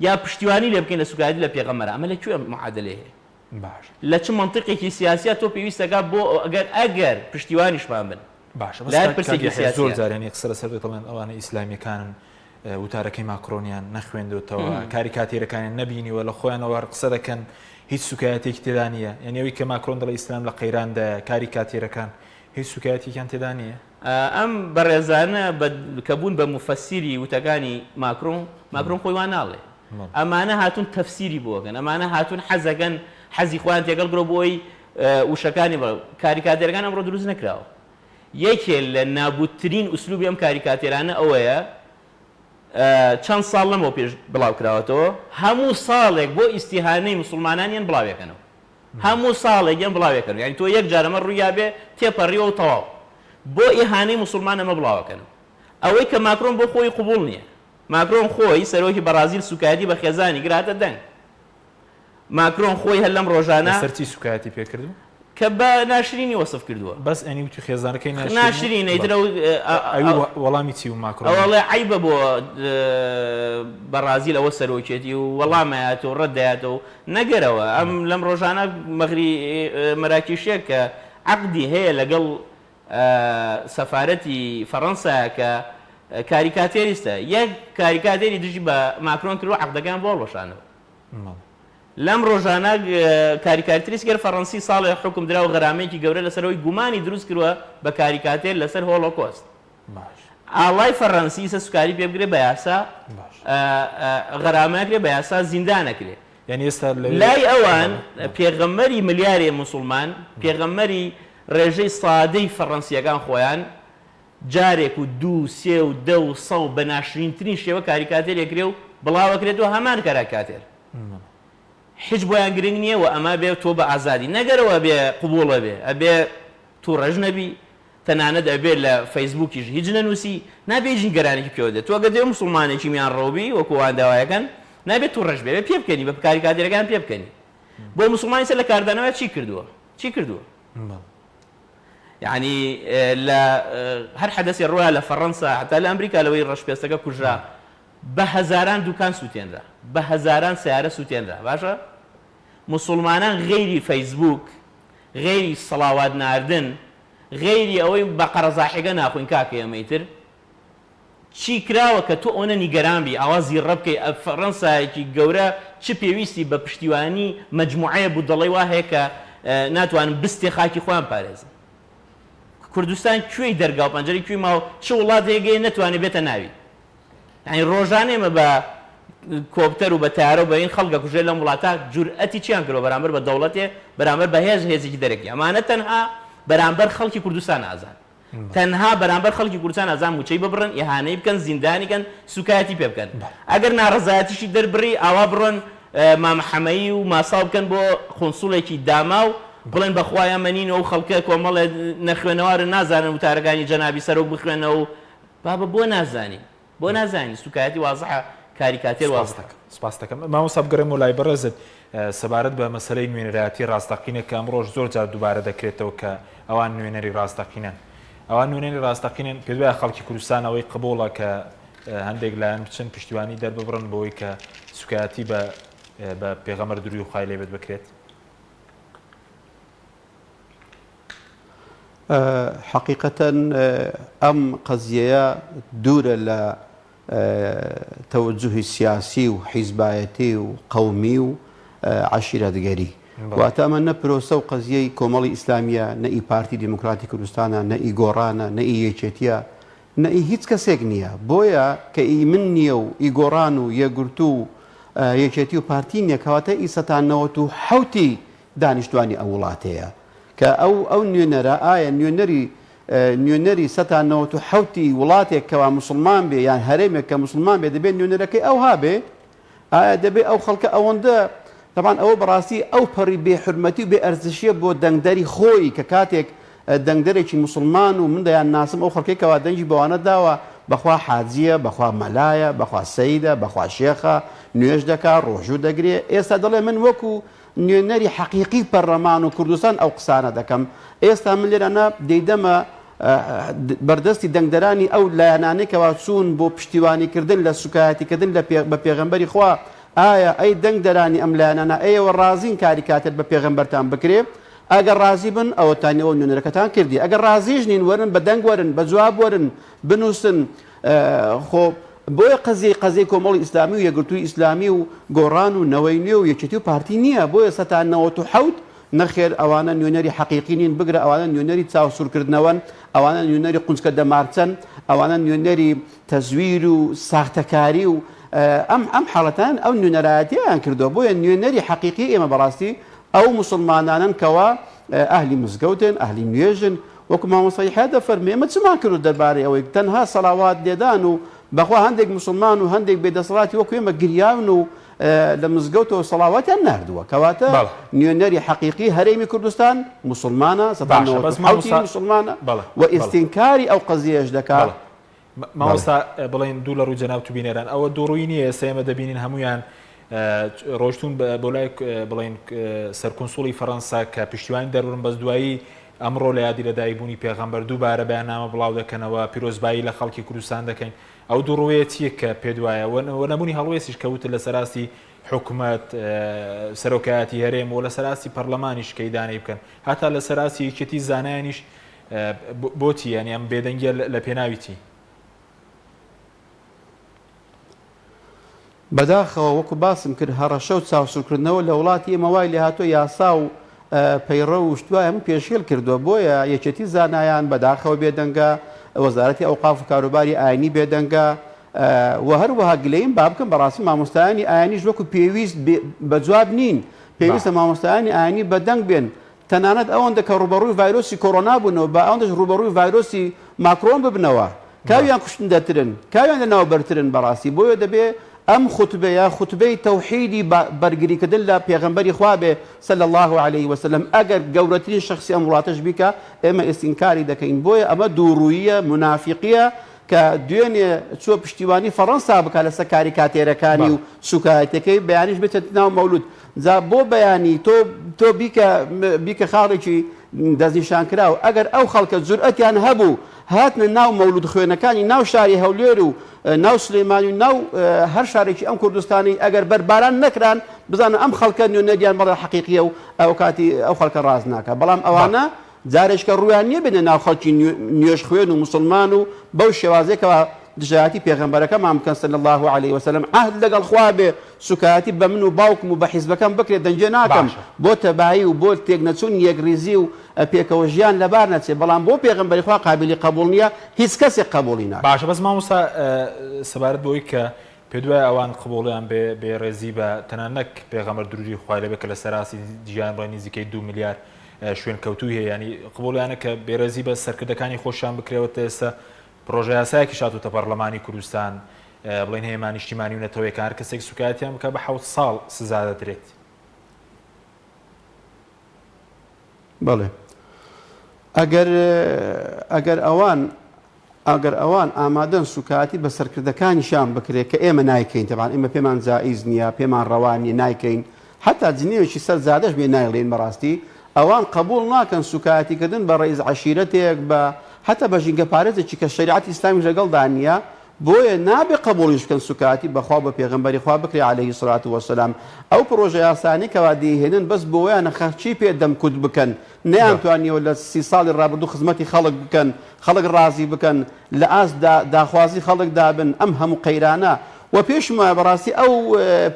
یا پشتیوانی لێ بکەین لە سوکایەتی لە پێغەمبەر؟ ئەمە لە کوێ ئەم معادەلەیە هەیە؟ باشە. لە چ مەنتیقێکی سیاسیە تۆ پێویستەکا بۆ ئەگەر ئەگەر پشتیوانیشمان بن باشە بەس لە هەر کاک کاک پرسێکی یەحیا زۆر سیاسیە. جار یانی قسە لەسەر دێت دەڵێن ئەوانە ئیسلامیەکانن وتارەکەی ماکرۆنیان نەخوێندۆتەوە کاریکاتێرەکانیان نەبینیوە لە خۆیانەوە هەر قسە دەکەن هیچ سوکایەتێکی تێدا نییە یانی ئەوی کە ماکرۆن دەڵێ ئیسلام لە قەیراندایە کاریکاتێرەکان هیچ سوکایەتێکیان تێدا نییە؟ ئەم بەڕێزانە بە کە بوون بە موفەسیری وتەکانی ماکرۆن، ماکرۆن خۆی وا ناڵێ. ئەمانە هاتوون تەفسیری بۆ ئەکەن، ئەمانە هاتوون حەزەکەن حەزی خۆیان تێکەڵ کردوە بۆ ئەوەی وشەکانی بڵێ. کاریکاتێرەکان ئەمڕۆ دروست نەکراوە. یەکێ لە نابوتترین ئوسلوبی ئەم کاریکاتێرانە ئەوەیە چەند ساڵ لەمەو پێش بڵاو کراوەتەوە، هەموو ساڵێک بۆ ئیستیهانەی موسڵمانان یەن بڵاویەکەنەوە. هەموو ساڵێک یەن بڵاویەکەنەوە. یانی تۆ یەک جار ئەمە ڕوویابێ تێپەڕیوە و تەواو. بۆ ئیهانەی موسڵمان ئەمە بڵاوەکەنەوە. ئەوەی کە ماکرۆن بۆ خۆی قبوڵ نیە. ماکرۆن خۆی سەرۆکی بەڕازیل سوکایەتی بە خێزانی کرد هاتە دەنگ. ماکرۆن خۆی هەر لەم ڕۆژانە. لەسەر چی سوکایەتی پێ کردوو؟ کە بە ناشرینی وەسف کردووە. بەس ئەنی وتی خێزانەکەی ناشرینە؟ ناشرینە ئیتر ئەو. ئەوی وەڵامی چی بوو ماکرۆن؟ ئەو ئەڵێ عەیبە بۆ بەڕازیل ئەوە سەرۆکێتی و وەڵام ئەیاتەوە و ڕەت دەیاتەوە و نەگەرەوە ئەم لەم ڕۆژانە مەغری مەراکیشیە کە عەقدی هەیە لەگەڵ سەفارەتی فەڕەنسایە کە کاریکاتێریستە، یەک کاریکاتێری دژی بە ماکرۆن کردووە عەقدەکەیان بۆ هەڵوەشاندەوە. لەم ڕۆژانە کاریکاتریستگەر فەڕەنسی ساڵێ حوکم درا و غەرامەیەکی گەورە لەسەر ئەوەی گومانی دروست کردووە بە کاریکاتێر لەسەر هۆڵۆکۆست. ئاڵای فەڕەنسی ئیسە سوکاری پێ بکرێ بە یاسا غەرامە ئەکرێ بە یاسا زیندان ئەکرێ. یانی ئێستا لەوێ لای ئەوان پێغەمبەری ملیارێ موسوڵمان، پێغەمبەری ڕێژەی سادەی فەڕەنسییەکان خۆیان جارێک و دوو و سێ و دە و سە و بە ناشرینترین شێوە کاریکاتێر ئەکرێ و بڵاوەکرێتەوە هەمان کاراکاتێر حیچ بۆیان گرنگ نییە و ئەمە بێ تۆ بە ئازادی نەگەرەوە ئەبێ قبوڵ ئەبێ ئەبێ توڕەش نەبی تەنانەت ئەبێ لە فەیسبووکیش هیچ نەنووسی نابێ هیچ نیگەرانێکی پێوە دێت تۆ ئەگەر دەوێ موسڵمانێکی میانڕەو بی وەکو ئەوان داوایەکەن نابێ توڕەش بێ ئەبێ پێ بکەنی بە کاریکاتێرەکان پێ بکەنی بۆ موسڵمان ئیستا لە کاردانەوە چی کردووە چی کردووە یعنی لە هەر حەدەسێ ڕۆیا لە فەڕەنسا حتا لە ئەمریکا لەوەی ڕەشپێستەکە کوژرا بە هەزاران دوکان سووتێنرا بە هەزاران سیارە سووتێنرا باشە موسڵمانان غەیری فەیسبووک غەیری سەڵاوات ناردن غەیری ئەوەی بە قەرەزاحێگە ناخۆین کاکە ئێمە ئیتر چی کراوە کە تۆ ئەوەنە نیگەران بی ئاوا زیڕە بکەی ئە فەڕەنسایەکی گەورە چ پێویستی بە پشتیوانی مەجموعەیە بودەڵەی وا هەیە کە ناتوانن بستێ خاکی خۆیان پارێزن کوردستان کوێی دەرگا و پەنجەرەی کوێی ماوە چ وڵاتێک هەیە نەتوانێ بێتە ناوی یانی ڕۆژانە ئێمە بە کۆپتەر و بە تەیارە و بە این خەڵک ئەکوژرێت لەم وڵاتە جورئەتی چیان کردوە بەرامبەر بە دەوڵەتێ بەرامبەر بە هێز هێزێکی دەرەکی ئەمانە تەنها بەرامبەر خەڵکی کوردستان ئازان تەنها بەرامبەر خەڵکی کوردستان ئازان موچەی ببڕن ئیهانەی بکەن زیندانی کەن سوکایەتی پێ بکەن ئەگەر ناڕەزایەتیشی دەربڕی ئاوا بڕۆن مامە حەمەیی و ماساو بکەن بۆ قونسوڵێکی داماو بڵێن بەخوا ئێمە نین و ئەو خەڵکە کۆمەڵێ نەخوێنەوارن نازانن وتارەکانی جەنابی سەرۆک بخوێنەوە و بابە بۆ نازانی بۆ نازانی سوکایەتی وازحە کاریکاتێر وازحە. سپاست دەکەم مامۆستا بگەڕێمەوە لای بەڕێزت سەبارەت بە مەسەلەی نوێنەرایەتی ڕاستەقینە کە ئەمڕۆش زۆر جار دووبارە دەکرێتەوە کە ئەوان نوێنەری ڕاستەقینەن ئەوان نوێنەری ڕاستەقینەن پێت وایە خەڵکی کوردستان ئەوەی قبوڵە کە هەندێک لایەن بچن پشتیوانی دەرببڕن بۆی کە سوکایەتی بە بە پێغەمبەر دروودی خوای لێبێت بکرێت؟ حەقیقەتەن ئەم قەزیەیە دوورە لە تەوەجوهی سیاسی و حیزبایەتی و قەومی و عەشیرەتگەری. واتە ئەمە نە پرۆسە و قەزیەی کۆمەڵی ئیسلامییە، نە ئی پارتی دیموکراتی کوردستانە، نە ئی گۆڕانە، نە ئی یەکێتییە، نە ئی هیچ کەسێک نییە. بۆیە کە ئی من نییە و ئی گۆڕان و یەکگرتوو و یەکێتی و پارتی نییە، کەواتە ئی سەتا 97 ی دانیشتوانی ئەو وڵاتەیە کە ئەو ئەو نوێنەرە ئایا نوێنەری نوێنەری سەتا 97 ی وڵاتێک کەوا موسڵمان بێ یان هەرێمێک کە موسڵمان بێ دەبێ نوێنەرەکەی ئەوها بێ؟ ئایا دەبێ ئەو خەڵکە ئەوەندە تەبعەن ئەوە بەڕاستی ئەو پەڕی بێ حورمەتی و بێ ئەرزشیە بۆ دەنگدەری خۆی کە کاتێک دەنگدەرێکی موسڵمان و من دەیان ناسم ئەو خەڵکەی کەوا دەنگی بەوانە داوە بەخوا حاجیە بەخوا مەلایە بەخوا سەیدە بەخوا شێخە نوێژ دەکا ڕۆژوو دەگرێ ئێستا دەڵێ من وەکو. نوێنەری حەقیقی پەرلەمان و کوردستان ئەو قسانە دەکەم. ئێستا من لێرانە دەیدەمە بەردەستی دەنگدەرانی ئەو لایەنانەی کەوا چوون بۆ پشتیوانیکردن لە سوکایەتیکردن لە بە پێغەمبەری خوا، ئایا ئەی دەنگدەرانی ئەم لایەنانە ئێوە ڕازین کاریکاتێر بە پێغەمبەرتان بکرێ؟ ئەگەر ڕازی بن ئەوەتان ئەوە نوێنەرەکەتان کردی، ئەگەر ڕازیش نین وەرن بە دەنگ وەرن، بە جواب وەرن، بنووسن، خۆ بۆیە قەزیەی قەزیەی کۆمەڵی ئیسلامی و یەکگرتووی ئیسلامی و گۆڕان و نەوەی نوێ و یەکێتی و پارتی نییە، بۆیە سەتا 97 نەخێر ئەوانە نوێنەری حەقیقی نین، بگرە ئەوانە نوێنەری چاوسوورکردنەوەن، ئەوانە نوێنەری قونچکە دەمارچەن، ئەوانە نوێنەری تەزویر و ساختەکاری و ئەم ئەم حاڵەتانەن ئەو نوێنەرایەتییان کردووە، بۆیە نوێنەری حەقیقی ئێمە بەڕاستی ئەو موسڵمانانەن کەوا ئەهلی مزگەوتن، ئەهلی نوێژن، وەکو مامۆستا یەحیا دەفەرموێ ئێمە چمان کردووە دەربارەی ئەوەی تەنها سەڵاوات لێدان و بەخوا هەندێک موسڵمان و هەندێک بێدەسەڵاتی وەکو ئێمە گریاون و لە مزگەوتەوە سەڵاواتیان ناردووە کەواتە بەڵێ. نوێنەری حەقیقی هەرێمی کوردستان موسڵمانە سەدا باشە نەوەت بەس و حەوتی مامۆستا موسڵمانە بەڵێ و بەڵێ ئیستینکاری ئەو قەزیەیەش دەکا بەڵێ بەڵێ. مامۆستا بڵێن دوو لە ڕووی جەنابت و بینەران ئەوە دووڕووی نییە ئێستا ئێمە دەبینین هەمویان ڕۆشتون بۆ لای بڵێن سەرکونسوڵی فەڕەنسا کە پشتیوانی دەربڕن بەس دوایی ئەمڕۆ لە یادی لەدایکبوونی پێغەمبەر دووبارە بەیاننامە بڵاو دەکەنەوە پیرۆزبایی لە خەڵکی کوردستان دەکەین ئەو دووڕوویە چییە کە پێت وایە و نەبوونی هەڵوێستیش کە وتت لەسەر ئاستی حکومەت، سەرۆکایەتی هەرێم و لەسەر ئاستی پەرلەمانیش کە ئیدانەی بکەن هەتا لەسەر ئاستی یەکێتی زانایانیش بۆچی یانی ئەم بێدەنگیە لە پێناوی چی؟ بەداخەوە وەکو باسم کرد هەڕەشە و چاوسورکردنەوە لە وڵاتی ئێمە وای لێهاتووە یاسا و پەیڕەو و شتوای هەموو پێشێل کردووە بۆیە یەکێتی زانایان بەداخەوە بێدەنگە وەزارەتی ئەوقاف و کاروباری ئاینی بێدەنگە و هەروەها گلەییم با بکەم بەڕاستی مامۆستایانی ئاینیش وەکو پێویست بە جواب نین پێویستە مامۆستایانی ئاینی بەدەنگ بێن تەنانەت ئەوەندە کە ڕووبەڕووی ڤایرۆسی کۆرۆنا بوونەوە با ئەوەندەش ڕووبەڕووی ڤایرۆسی ماکرۆن ببنەوە. کاویان کوشتندەترن، کاویان لەناوبەرترن بەڕاستی. بۆیە دەبێ ئەم خوتبەیە خوتبەی تەوحیدی بەرگریکردن لە پێغەمبەری خوا بێ صلی اللە علیە وسلم ئەگەر گەورەترین شەخسی ئەم وڵاتەش بیکا ئێمە ئیستینکاری دەکەین. بۆیە ئەمە دووڕووییە، مونافیقییە کە دوێنێ چووە پشتیوانی فەڕەنسا بکات لەسەر کاریکاتێرەکانی و سوکایەتیەکەی بەیانیش بچێتە ناو مەولود جا بۆ بەیانی تۆ تۆ بیکە بیکە خاڵێکی دەستنیشانکراو ئەگەر ئەو خەڵکە جورئەتیان هەبوو هاتنە ناو مەولود خوێنەکانی ناو شاری هەولێر و ناو سلێمانی و ناو هەر شارێکی ئەم کوردستانی ئەگەر بەرباران نەکران بزانە ئەم خەڵکە نوێنەریان بەڵێ حەقیقیە و ئەو کاتی ئەو خەڵکە ڕاست ناکە بەڵام ئەوانە جارێکە ڕوویان نیە بێنە ناو خەڵکی نوێژ خوێن و موسڵمان و بەو شێوازەی کەوا دژایەتی پێغەمبەرەکەمان بکەن صلی اللە علیە وسلم عەهد لەگەڵ خوا بێ سوکایەتی بە من و باوکم و بە حیزبەکەم بکرێ دەنگێ ناکەم باشە. بۆ تەبایی و بۆ تێکنەچوونی یەکڕیزی و پێکەوە ژیان لەبار نەچێ بەڵام بۆ پێغەمبەری خوا قابیلی قەبوڵ نیە هیچ کەسێک قەبوڵی ناکا. باشە بەس مامۆستا سەبارەت بەوەی کە پێت وایە ئەوان قبوڵیان بێ بێ ڕێزی بە تەنانەت نەک پێغەمبەر درودی خوای لێ بێ کە لە سەراستی جیهان بڵێ نزیکەی دوو ملیار شوێنکەوتووی هەیە یانی قبوڵیانە کە بێڕێزی بە سەرکردەکانی خۆشیان بکرێ تا ئێستا پڕۆژە یاسایەکیش هاتووتە پەڕلەمانی کوردستان بڵێن هێما نیشتیمانی و نەتەوەیەکان هەر کەسێک سوکایەتیان بکات بە حەوت ساڵ سزا دەدرێت. بەڵێ ئەگەر ئەگەر ئەوان ئەگەر ئەوان ئامادەن سوکایەتی بە سەرکردەکانیشیان بکرێت کە ئێمە نایکەین تەبعەن ئێمە پێمان جائیز نییە پێمان ڕەوا نییە نایکەین حەتا جنێوێکی سەر جادەش بێ نایڵێین بەڕاستی ئەوان قبوڵ ناکەن سوکایەتی کردن بە ڕەئیس عەشیرەتێک بە حەتا بە ژینگە پارێزێکی کە شەریعەتی ئیسلامیش لەگەڵدا نییە بۆیە نابێ قبوڵیش بکەن سوکایەتی بە خوا و بە پێغەمبەری خوا بکرێ علیە الصلوة والسلام ئەو پڕۆژە یاسایانەی کەوا دەیهێنن بەس بۆیانە خەڵکی پێ دەمکوت بکەن نەیانتوانیەوە لە سی ساڵی ڕابردوو خزمەتی خەڵک بکەن خەڵک ڕازی بکەن لە ئاست داخوازی خەڵک دابن ئەم هەموو قەیرانە وە پێشم وایە بەڕاستی ئەو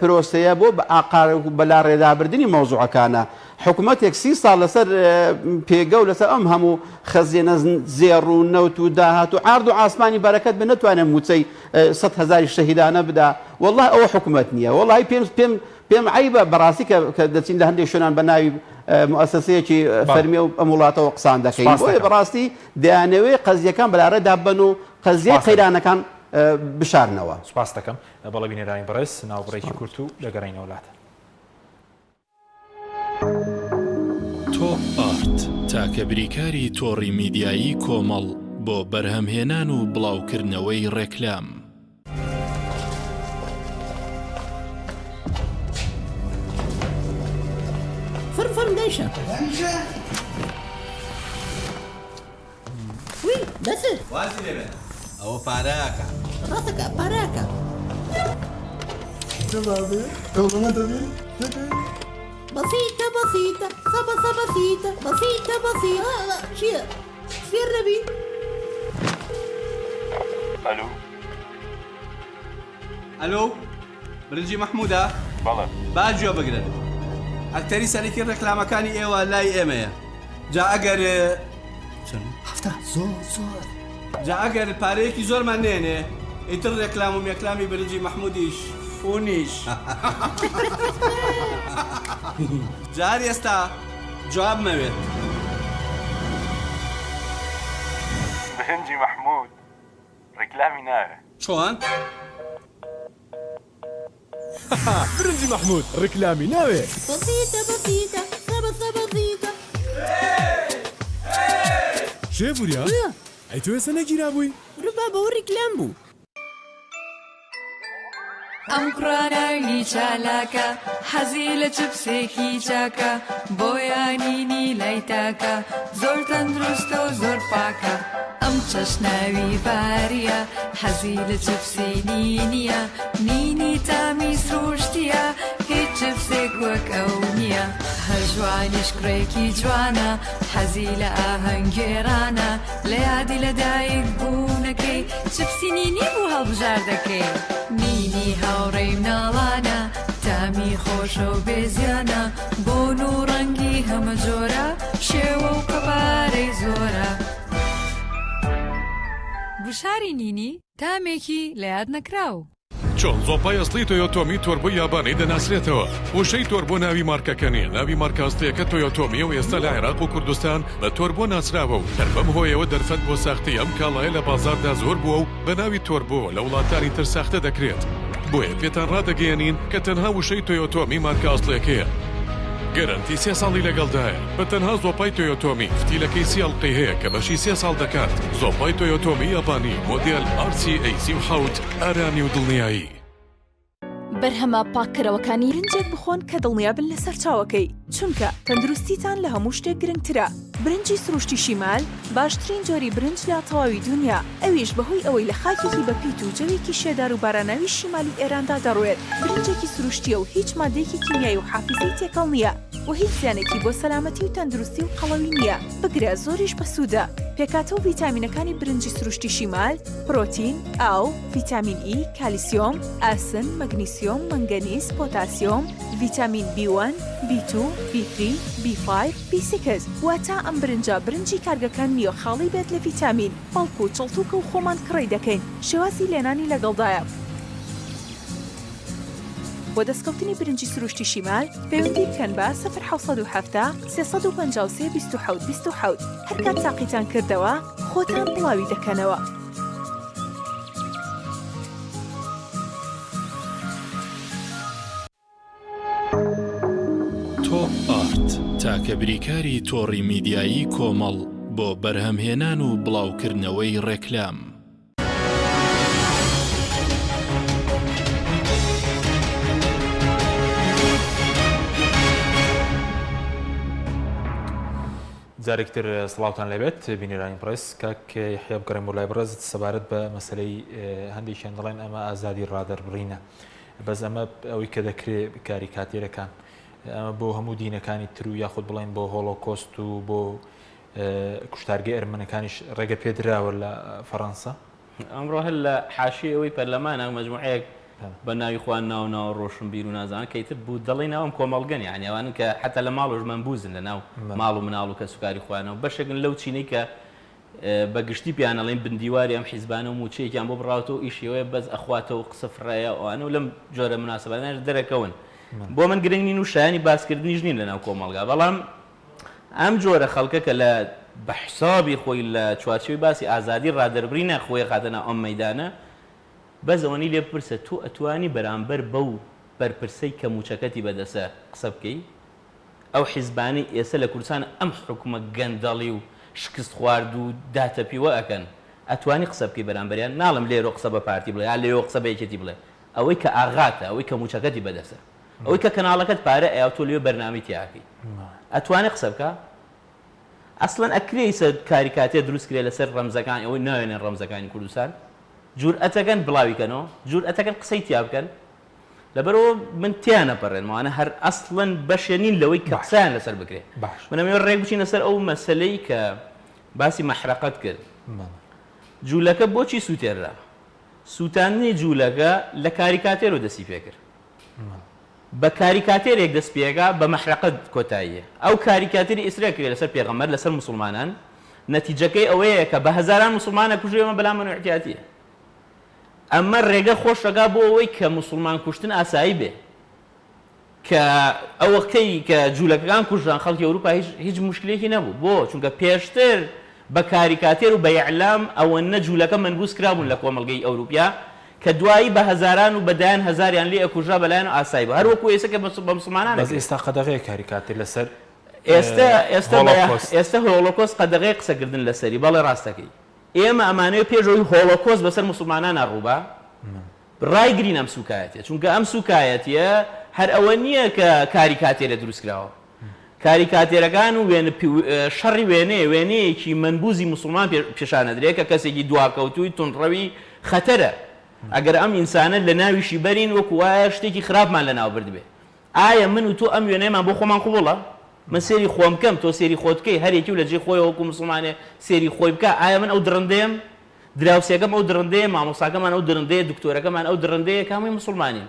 پرۆسەیە بۆ بە ئاقار و بەلاڕێدابردنی مەوزوعەکانە حکومەتێک سی ساڵ لەسەر پێگە و لەسەر ئەم هەموو خەزێنە زێڕ و نەوت و داهات و عارد و عاسمانی بەرەکەت بێ نەتوانێت مووچەی سەد هەزاری شەهیدانە بدا وەڵڵا ئەوە حکومەت نییە وەڵڵاهی پێم پێم پێم عەیبە بەڕاستی کە کە دەچین لە هەندێک شوێنان بە ناوی موئەسەسەیەکی فەرمی و ئەم وڵاتەوە قسان دەکەین بۆیە بەڕاستی دەیانەوێ قەزیەکان بەلاڕێدا ببەن و قەزیەی قەیرانەکان بشارنەوە. سوپاست دەکەم. بەڵێ بینەرانی بەڕێز ناوبڕێکی کورت و دەگەڕێینەوە لاتان. تۆپ ئارت، تاکە بریکاری تۆڕی میدیایی کۆمەڵ بۆ بەرهەمهێنان و بڵاوکردنەوەی ڕێکلام. فەرم فەرم دایشە. دانیشە. وی دەست. وازی لێ بێنە ئەوە پارە ئەکا. ڕاستەکا پارە ئەکا. بەسیتە بەسیتە سەبە سەبە سیتە بەسیتە بەسیتە چییە فێر نەبی؟ ئەلو. ئەلۆ برنجی مەحمودە؟ بەڵێ. با گوێ بگرن ئەکتەری سەرەکی ڕێکلامەکانی ئێوە لای ئێمەیە جا ئەگەر چەند؟ هەفتا زۆر زۆر. جا ئەگەر پارەیەکی زۆرمان نێنێ ئیتر ڕێکلام و مێکلامی برنجی مەحمودیش فونیش. جا هەر ئێستا جواب مەوێت. برنجی مەحمود ڕیکلامی ناوێ. چۆن؟ برنجی مەحمود ڕیکلامی ناوێ. بەسیتە بەسیتە سەبە سەبە زیتە. شێ وریا ئەی تۆ ئێستا نەگیرابووی؟ ورە بابە ئەوە ڕیکلام بوو. ئەم کوڕە ناوی چالاکە حەزی لە چپسێکی چاکە بۆیە نینی لای تاکە زۆر تەندروستە و زۆر پاکە ئەم چەش ناوی باریە حەزی لە چپسی نینیە نینی تامی سروشتیە هیچ چپسێک وەک ئەو نییە هەژوانیش کوڕێکی جوانە حەزی لە ئاهەنگگێڕانە لە یادی لە دایک بوونەکەی چپسی نینی بوو هەڵبژاردەکەی نینی هاوڕێی مناڵانە تامی خۆشە و بێ زیانە بۆن و ڕەنگی هەمە جۆرە شێوە و قەبارەی زۆرە. گوشاری نینی تامێکی لە یاد نەکراو. چۆن زۆپای ئەسڵی تۆیۆتۆمی تۆربۆی یابانی دەناسرێتەوە؟ وشەی تۆربۆ ناوی مارکەکە نییە، ناوی مارکە ئەسڵییەکە تۆیۆتۆمییە و ئێستا لە عێراق و کوردستان بە تۆربۆ ناسراوە و هەر بەم هۆیەوە دەرفەت بۆ ساختەی ئەم کاڵایە لە بازاڕدا زۆر بووە و بە ناوی تۆربۆ لە وڵاتانی تر ساختە دەکرێت. بۆیە پێتان ڕادەگەیەنین کە تەنها وشەی تۆیۆتۆمی مارکە ئەسڵیەکەیە. گەرەنتی سێ ساڵی لەگەڵدایە. بە تەنها زۆپای تۆیۆتۆمی فتیلەکەی سی ئەڵقەی هەیە کە بەشی سێ ساڵ دەکات. زۆپای تۆیۆتۆمی یابانی مۆدێل RCA 37 ئارامی و دڵنیایی. بەرهەمە پاککەرەوەکانی. برنجێک بخۆن کە دڵنیابن لە سەرچاوەکەی، چونکە تەندروستیتان لە هەموو شتێک گرنگترە. برنجی سروشتی شیمال باشترین جۆری برنج لە تەواوی دونیا، ئەویش بەهۆی ئەوەی لە خاکێکی بەپیت و جەوێکی شێدار و باراناوی شیمالی ئێراندا دەڕوێت، برنجێکی سروشتییە و هیچ ماددەیەکی کیمیایی و حافیزەی تێکەڵ نییە و هیچ زیانێکی بۆ سەلامەتی و تەندروستی و قەڵەوی نییە، بگرە زۆریش بەسوودە. پێکهاتە و ڤیتامینەکانی برنجی سروشتی شیمال، پرۆتین، ئاو، ڤیتامین ئی، کالیسیۆم، ئاسن، مەگنیسیۆم، مەنگەنیز، پۆتاسیۆم، ڤیتامین بی وەن، بی توو، بی ثری، بی فایڤ، بی سیکس، واتە ئەم برنجە برنجی کارگەکان نییە خاڵی بێت لە ڤیتامین، بەڵکو چڵتوکە و خۆمان کڕی دەکەین، شێوازی لێنانی لەگەڵدایە. بۆ دەستکەوتنی برنجی سروشتی شیمال پەیوەندی بکەن بە، 0770 353 27 27، هەرکات تاقیتان کردەوە خۆتان بڵاوی دەکەنەوە. تۆپ ئارت، تاکە بریکاری تۆڕی میدیایی کۆمەڵ بۆ بەرهەمهێنان و بڵاوکردنەوەی ڕێکلام. جارێکی تر سڵاوتان لێبێت بینەرانی بەڕێز کاک یەحیا بگەڕێم بۆ لای بەڕێزت سەبارەت بە مەسەلەی هەندێکیان دەڵێن ئەمە ئازادی ڕادەربڕینە بەس ئەمە ئەوەی کە دەکرێ کاریکاتێرەکان ئەمە بۆ هەموو دینەکانی تر و یاخود بڵێن بۆ هۆڵۆکۆست و بۆ کوشتارگەی ئەرمەنەکانیش ڕێگە پێدراوە لە فەڕەنسا. ئەمڕۆ هەر لە حاشیەی ئەوەی پەرلەمانە مەجموعەیەک بە ناوی خۆیان ناو ناوە ڕۆشنبیر و نازانم کە ئیتر بودەڵەی ناو ئەم کۆمەڵگەن یانی ئەوانن کە حەتا لە ماڵەوەش مەنبوزن لە ناو ماڵ و مناڵ و کەسوکاری خۆیانەوە بەشێکن لەو چینەی کە بە گشتی پێیان ئەڵێن بندیواری ئەم حیزبانە و مووچەیەکیان بۆ بڕاوەتەوە و ئیشی ئەوەیە بەس ئەخواتەوە و قسە فڕەیە ئەوانە و لەم جۆرە موناسەباتانەش دەرەکەون بۆ من گرنگ نین و شایانی باسکردنیش نین لەناو کۆمەڵگا بەڵام ئەم جۆرە خەڵکە کە لە بە حسابی خۆی لە چوارچێوەی باسی ئازادی ڕادەربڕینە خۆی ئەخاتە ناو ئەم مەیدانە بەس ئەوەنەی لێ بپرسە تۆ ئەتوانی بەرامبەر بەو بەرپرسەی کە مووچەکەتی بەدەسە قسە بکەی؟ ئەو حیزبانەی ئێسە لە کوردستان ئەم حوکمە گەندەڵی و شکست خواردوو داتەپیوە ئەکەن ئەتوانی قسە بکەی بەرامبەریان؟ ناڵێم لێرەوە قسە بە پارتی بڵێ یا لەوێوە قسە بە یەکێتی بڵێ ئەوەی کە ئاغاتە ئەوەی کە مووچەکەتی بەدەسە. ئەوەی کە کەناڵەکەت پارە ئەیا و تۆ لەوێ بەرنامەی تیا ئەکەی ئەتوانێ قسە بکا؟ ئەسڵەن ئەکرێ ئیسە کاریکاتێر دروست کرێ لەسەر ڕەمزەکان ئەوەی ناوێنێن ڕەمزەکانی کوردستان جورئەتەکەن بڵاوی کەنەوە جورئەتەکەن قسەی تیا بکەن لەبەرئەوە من تێیان ئەپەڕێنم ئەوانە هەر ئەسڵەن بەشێ نین لەوەی کە قسەیان لەسەر بکرێ من ئەمەوێ ڕێک بچینە سەر ئەو مەسەلەی کە باسی مەحرەقەت کرد جوولەکە بۆچی سووتێنرا سووتاندنی جوولەکە لە کاریکاتێرەوە دەستی پێکرد بە کاریکاتێرێک دەست پێکا بە مەحرەقە کۆتاییە ئەو کاریکاتێری ئیسرە کرێ لەسەر پێغەمبەر لەسەر موسڵمانان نەتیجەکەی ئەوەیە کە بە هەزاران موسڵمان ئەکوژێ ئەمە بەلامان ئیعتیادیە ئەمە ڕێگە خۆش ئەکا بۆ ئەوەی کە موسڵمان کوشتن ئاسایی بێ کە ئەو وەختەی کە جوولەکەکان کوژران خەڵکی ئەوروپا هیچ هیچ موشکلێکی نەبوو بۆ چونکە پێشتر بە کاریکاتێر و بە ئیعلام ئەوەنە جوولەکە مەنبوز کرابوون لە کۆمەڵگەی ئەوروپیا کە دوایی بە هەزاران و بە دەیان هەزاریان لێ ئەکوژرا بەلایان ئاسایی بوو هەر وەکو ئێستا کە بە موسڵمانان بەس ئەکرێ. ئێستا قەدەغەیە کاریکاتێر لەسەر ئێستە ئێستە بە هۆڵۆکۆست. ئێستە هۆڵۆکۆست قەدەغەیە قسەکردن لەسەری بەڵێ ڕاست دەکەی ئێمە ئەمانەوێ پێش ئەوەی هۆڵۆکۆست بەسەر موسڵمانانا ڕووبا ڕایگرین ئەم سوکایەتیە چونکە ئەم سوکایەتیە هەر ئەوە نییە کە کاریکاتێرە دروست کراوە کاریکاتێرەکان و وێنە شەڕی وێنەیە وێنەیەکی مەنبوزی موسڵمان پێشانەدرێ کە کەسێکی دواکەوتووی توندڕەوی خەتەرە ئەگەر ئەم ئینسانە لەناویشی بەرین وەکو وایە شتێکی خراپمان لەناو بردبێ ئایا من و تۆ ئەم وێنەیەمان بۆ خۆمان قبوڵە؟ من سێری خۆم بکەم تۆ سێری خۆت بکەی هەر یەکی و لە جێی خۆیەوە وەکو موسڵمانێ سێری خۆی بکا ئایا من ئەو دڕندەیەم؟ دراوسێکەم ئەو دڕندەیە مامۆستاکەمان ئەو دڕندەیە دکتۆرەکەمان ئەو دڕندەیە کە هەمووی موسڵمانین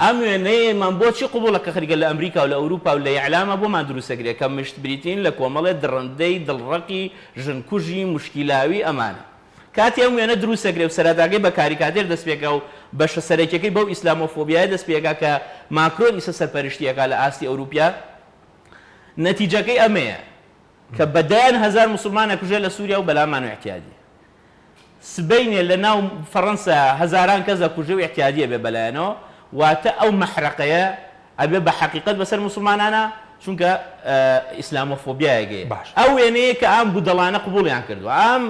ئەم وێنەیەمان بۆچی قبوڵە کە خەریکە لە ئەمریکا و لە ئەوروپا و لە ئیعلاما بۆمان دروست ئەکرێ کە مشت بریتین لە کۆمەڵێ دڕندەی دڵڕەقی ژنکوژی موشکیلاوی ئەمانە کاتێ ئەم وێنە دروست ئەکرێ و سەرەتاکەی بە کاریکاتێر دەست پێکا و بەشە سەرەکیەکەی بەو ئیسلامۆفۆبیایە دەست پێکا کە ماکرۆن ئیسە سەرپەرشتی ئەکا لە ئاستی ئەوروپیا نەتیجەکەی ئەمەیە کە بە دەیان هەزار موسڵمان ئەکوژێ لە سوریا و بەلامان و ئیعتیادیە سبەینێ لە ناو فەڕەنسا هەزاران کەس ئەکوژێ و ئیعتیادیە بێ بەلایەنەوە واتە ئەو مەحرەقەیە ئەبێ بە حەقیقەت بەسەر موسڵمانانا چونکە ئیسلامۆفۆبیایەک هەیە باشە. ئەو وێنەیە کە ئەم بودەڵانە قبوڵیان کردوە ئەم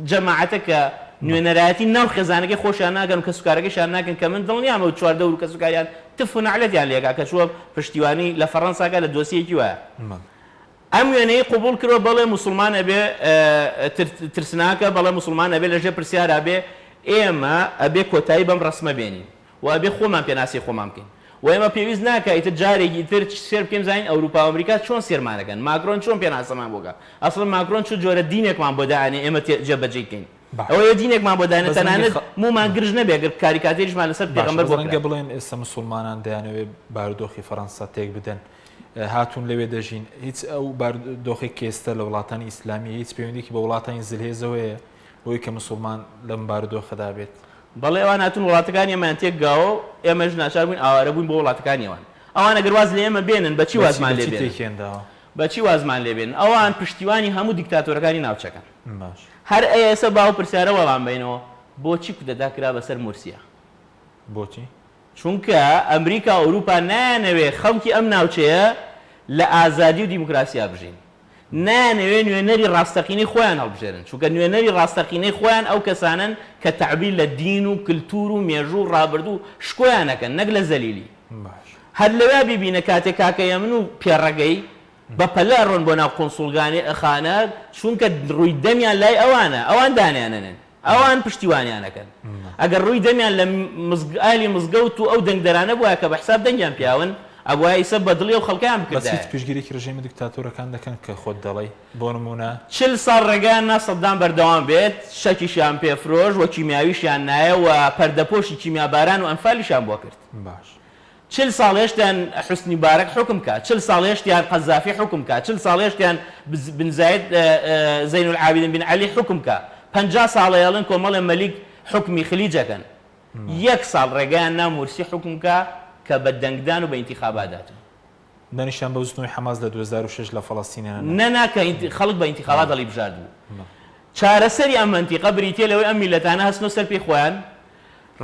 جەماعەتە کە نوێنەرایەتی ناو خێزانەکەی خۆشیان ناکەن و کەسوکارەکەشیان ناکەن کە من دڵنیام ئەو چواردەور و کەسوکاریان تف و نەعلەتیان لێکا کە چووە پشتیوانی لە فەڕەنسا کە لە دۆسیەیەکی وایە ئەم وێنەی قبوڵ کردوە بەڵێ موسڵمان ئەبێ ترسناکە بەڵێ موسڵمان ئەبێ لەژێر پرسیارا بێ ئێمە ئەبێ کۆتایی بەم ڕەسمە بێنین و ئەبێ خۆمان پێناسەی خۆمان بکەین و ئێمە پێویست ناکا ئیتر جارێکی تر سێر بکەین بزانین ئەوروپا و ئەمریکا چۆن سێرمان ئەکەن ماکرۆن چۆن پێناسەمان بۆ کە ئەسڵەن ماکرۆن چ جۆرە دینێکمان بۆ دائەنێ ئێمە جێبەجێی کەین ئەوەیە دینێکمان بۆ دانێ تەنانەت موومان گرژ نەبێ گەر کاریکاتێریشمان لەسەر پێغەمبەر بۆ ڕەنگە بڵێن ئێستا مسوڵمانان دەیانەوێت بارودۆخی فەڕەنسا تێک بدەن هاتوون لەوێ دەژین هیچ ئەو بارودۆخی کە ئێستا لە وڵاتانی ئیسلامی هیچ پەیوەندیکی بە وڵاتانی زلهێزەوەیە بۆی کە مسوڵمان لەم بارودۆخەدا بێت. بەڵێ ئەوان هاتوون وڵاتەکانی ئێمەیان تێک گاوە و ئێمەش ناچار بووین ئاوارە بووین بۆ وڵاتەکانی ئەوان. ئەوان ئەگەر واز لە ئێمە بێنن بە چی وازمان لێ بێنن؟ بە چی وازمان لێ بێنن؟ ئەوان پشتیوانی هەموو دیکتاتۆرەکانی ناوچەکەن. هەر ئێسە با ئەو پرسیارە وەڵام بەینەوە، بۆچی کودەتا کرا بەسەر مورسیا؟ بۆچی؟ چونکە ئەمریکا و ئەوروپا نایانەوێ خەڵکی ئەم ناوچەیە لە ئازادی و دیموکراسیا بژین. نایانەوێ نوێنەری ڕاستەقینەی خۆیان هەڵبژێرن، چونکە نوێنەری ڕاستەقینەی خۆیان ئەو کەسانەن کە تەعبیر لە دین و کلتور و مێژوو و ڕابردوو و شکۆیان ئەکەن نەک لە زەلیلی. هەر لەویا بیبینە کاتێ کاکە یەمن و پێڕەگەی بە پەلە ئەڕۆن بۆ ناو قونسوڵگانێ خانە چونکە ڕووی دەمیان لای ئەوانە ئەوان دانیانەنێن. ئەوان پشتیوانیان ئەکەن. ئەگەر ڕووی دەمیان لە ئەهلی مزگەوت و ئەو دەنگدەرانە بوایە کە بە حساب دەنگیان پیاون، ئەبوایە ئیسە بە دڵی ئەو خەڵکەیان بەس هیچ بکردایە. پشتگیریی ڕژێمی دکتاتۆرەکان دەکەن کە خۆت دەڵێی؟ بۆ نموونە؟ 40 ساڵ ڕێگایان نا سەدام بەردەوام بێت، چەکیشیان پێ فرۆشت و کیمیاویشیان نایە و پەردەپۆشی کیمیاباران و ئەنفالیشیان بۆ کرد. باش. 40 ساڵ هێشتیان حوسنی مبارەک حوکم کا، 40 ساڵ هێشتیان قەزافی حوکم کا، 40 ساڵ هێشتیان بن زاید زەین العابدین بن عەلی حوکم کا، 50 ساڵە ئەڵێن کۆمەڵێ مەلیک حوکمی خلیج ئەکەن. یەک ساڵ ڕێگایان نا مورسی حوکم کا کە بە دەنگدان و بە ئینتیخابات هاتوو. دانیشتیان بە بزوتنەوەی حەماس لە 2006 لە فەڵەستین نا؟ نا نا کە خەڵک بە ئینتیخابات هەڵیبژاردبوو. چارەسەری ئەم مەنتیقە بریتیە لەوەی ئەم میللەتانە هەستنەوە سەر پێی خۆیان،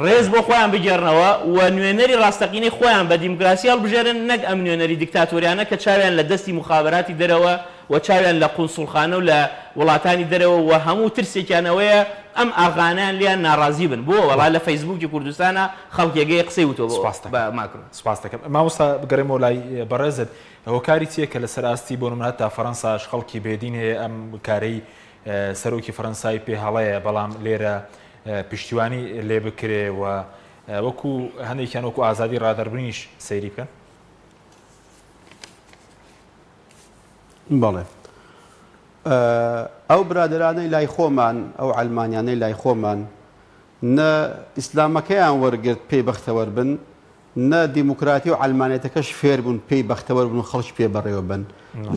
ڕێز بۆ خۆیان بگێڕنەوە و نوێنەری ڕاستەقینەی خۆیان بە دیموکراسی هەڵبژێرن نەک ئەم نوێنەری دیکتاتۆریانە کە چاویان لە دەستی موخابەراتی دەرەوە و چاویان لە قونسوڵخانە و لە وڵاتانی دەرەوە و هەموو ترسێکیان ئەوەیە ئەم ئاغانەیان لێیان ناڕازی بن بۆ وەڵا لە فەیسبووکی کوردستانا خەڵکێگەیە قسەی وتوە سوپاست بە دەکەم ماکرۆن. سوپاست دەکەم مامۆستا بگەڕێمەوە لای بەڕێزت هۆکاری چیە کە لەسەر ئاستی بۆ نمونە هەتا فەرەنساش خەڵکی بێدین هەیە ئەم کارەی سەرۆکی فەرەنسای پێ هەڵەیە بەڵام لێرە پشتیوانی لێ بکرێ و وەکو هەندێکیان وەکو ئازادی ڕادەربرینیش سەیری بکەن؟ بەڵێ ئەو برادەرانەی لای خۆمان ئەو عەلمانیانەی لای خۆمان نە ئیسلامەکەیان وەرگرت پێی بەختەوەر بن نە دیموکراتی و عەلمانیەتەکەش فێر بوون پێی بەختەوەر بن و خەڵکی پێ بەڕێوە بەن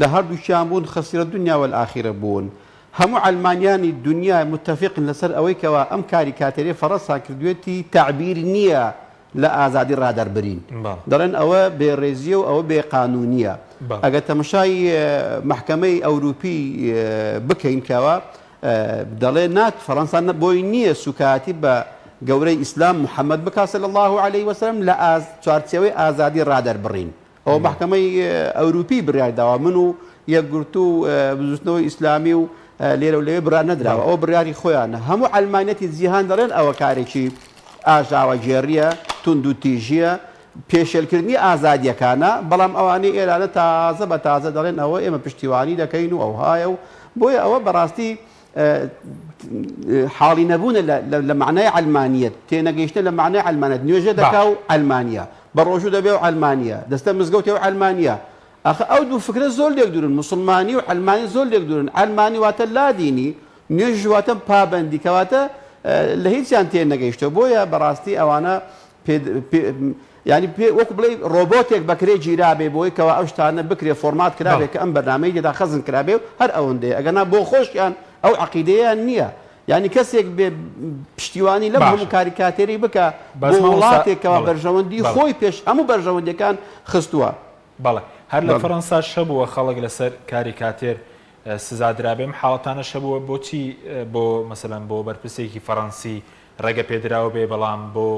لە هەردووکیان بوون خسیرە دنیا والآخرە بوون هەموو عەلمانیانی دنیا متفقن لەسەر ئەوەی کەوا ئەم کاریکاتێرەی فەڕەنسا کردوێتی تەعبیر نییە لە ئازادی ڕادەربرین دەڵێن ئەوە بێڕێزیە و ئەوە بێ قانونیە ئەگەر تەمەشای مەحکەمەی ئەوروپی بکەین کەوا دەڵێ نات فەڕەنسا بۆی نییە سوکایەتی بە گەورەی ئیسلام محەممەد بکات صلی اللە علیه وسلم لە چوارچێوەی ئازادی ڕادەربڕین ئەوە مەحکەمەی ئەوروپی بڕیار داوە من و یەکگرتوو و بزوتنەوەی ئیسلامی و لێرە و لەوێ بڕیار نەدراوە ئەوە بڕیاری خۆیانە هەموو عەلمانیەتی جیهان دەڵێن ئەوە کارێکی ئاژاوەگێڕییە توندوتیژییە پێشێلکردنی ئازادییەکانە، بەڵام ئەوانەی ئێرانە تازە بە تازە دەڵێن ئەوە ئێمە پشتیوانی دەکەین و ئەوهایە و بۆیە ئەوە بەڕاستی حاڵی نەبوونە لە مەعنای عەلمانیەت، تێنەگەیشتنە لە مەعنای عەلمانیەت، نوێژە دەکا و عەلمانیە، بە ڕۆژوو دەبێ و عەلمانیە، دەستە مزگەوتێ و عەلمانیە. ئاخە ئەو دوو فکرە زۆر لێک دوورن، موسڵمانی و عەلمانی زۆر لێک دوورن، عەلمانی واتە لادینی، نوێژیش واتە پابەندی، کەواتە لە هیچیان تێنەگەیشتووە، بۆیە بەڕاستی ئەوانە پێ پێ یانی پێ وەکو بڵێی ڕۆبۆتێک بەکرێ گیرابێ بۆی کەوا ئەو شتانە بکرێ فۆرمات کرابێ کە ئەم بەرنامەی تێدا خەزن کرابێ و هەر ئەوەندەیە ئەگەرنا بۆ خۆشیان ئەو عەقیدەیەیان نییە یانی کەسێک بێ پشتیوانی لەم هەموو باشە کاریکاتێرەی بکا بەس بۆ مامۆستا وڵاتێک کەوا بەڵێ بەرژەوەندی بەڵێ خۆی پێش هەموو بەرژەوەندیەکان خستووە. بەڵێ هەر لە بەڵێ. فەرەنساش هەبووە خەڵک لەسەر کاریکاتێر سزا درابێ ئەم حاڵەتانەش هەبووە بۆچی بۆ مەسەلەن بۆ بەرپرسێکی فەرەنسی ڕێگە پێدراو بێ بەڵام بۆ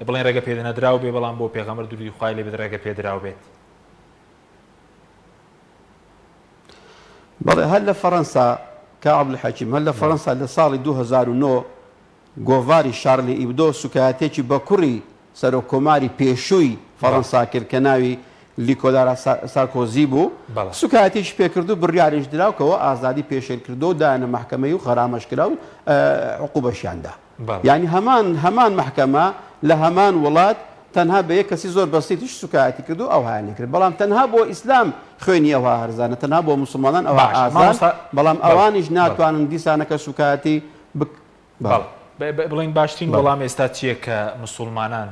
بڵێن ڕێگە پێنەدراو بێ بەڵام بۆ پێغەمبەر درودی خوای لێ بێت ڕێگە پێدراو بێت. بەڵێ هەر لە فەرەنسا کاک عەبدولحەکیم هەر لە فەرەنسا لە ساڵی 2009 گۆڤاری شارلی ئیبدۆ سوکایەتیەکی بە کوڕی سەرۆک کۆماری پێشووی فەڕەنسا کرد کە ناوی لیکۆلارا سارکۆزی بوو، سوکایەتیەکی پێکرد و بڕیاریش درا کەوە ئازادی پێشێل کردووە و دایانە مەحکەمەی و غەرامەش کرا و عقوبەشیان دا. یانی هەمان هەمان مەحکەمە لە هەمان وڵات تەنها بە یەک کەسی زۆر بەسیتیش سوکایەتی کرد و ئەوهایان لێکرد بەڵام تەنها بۆ ئیسلام خوێنی ئەوها هەرزانە تەنها بۆ موسڵمانان ئەوها ئازان بەڵام ئەوانیش ناتوانن دیسانەکە سوکایەتی بک بەڵێ. بڵێین باشترین وەڵام ئێستا چییە کە مسوڵمانان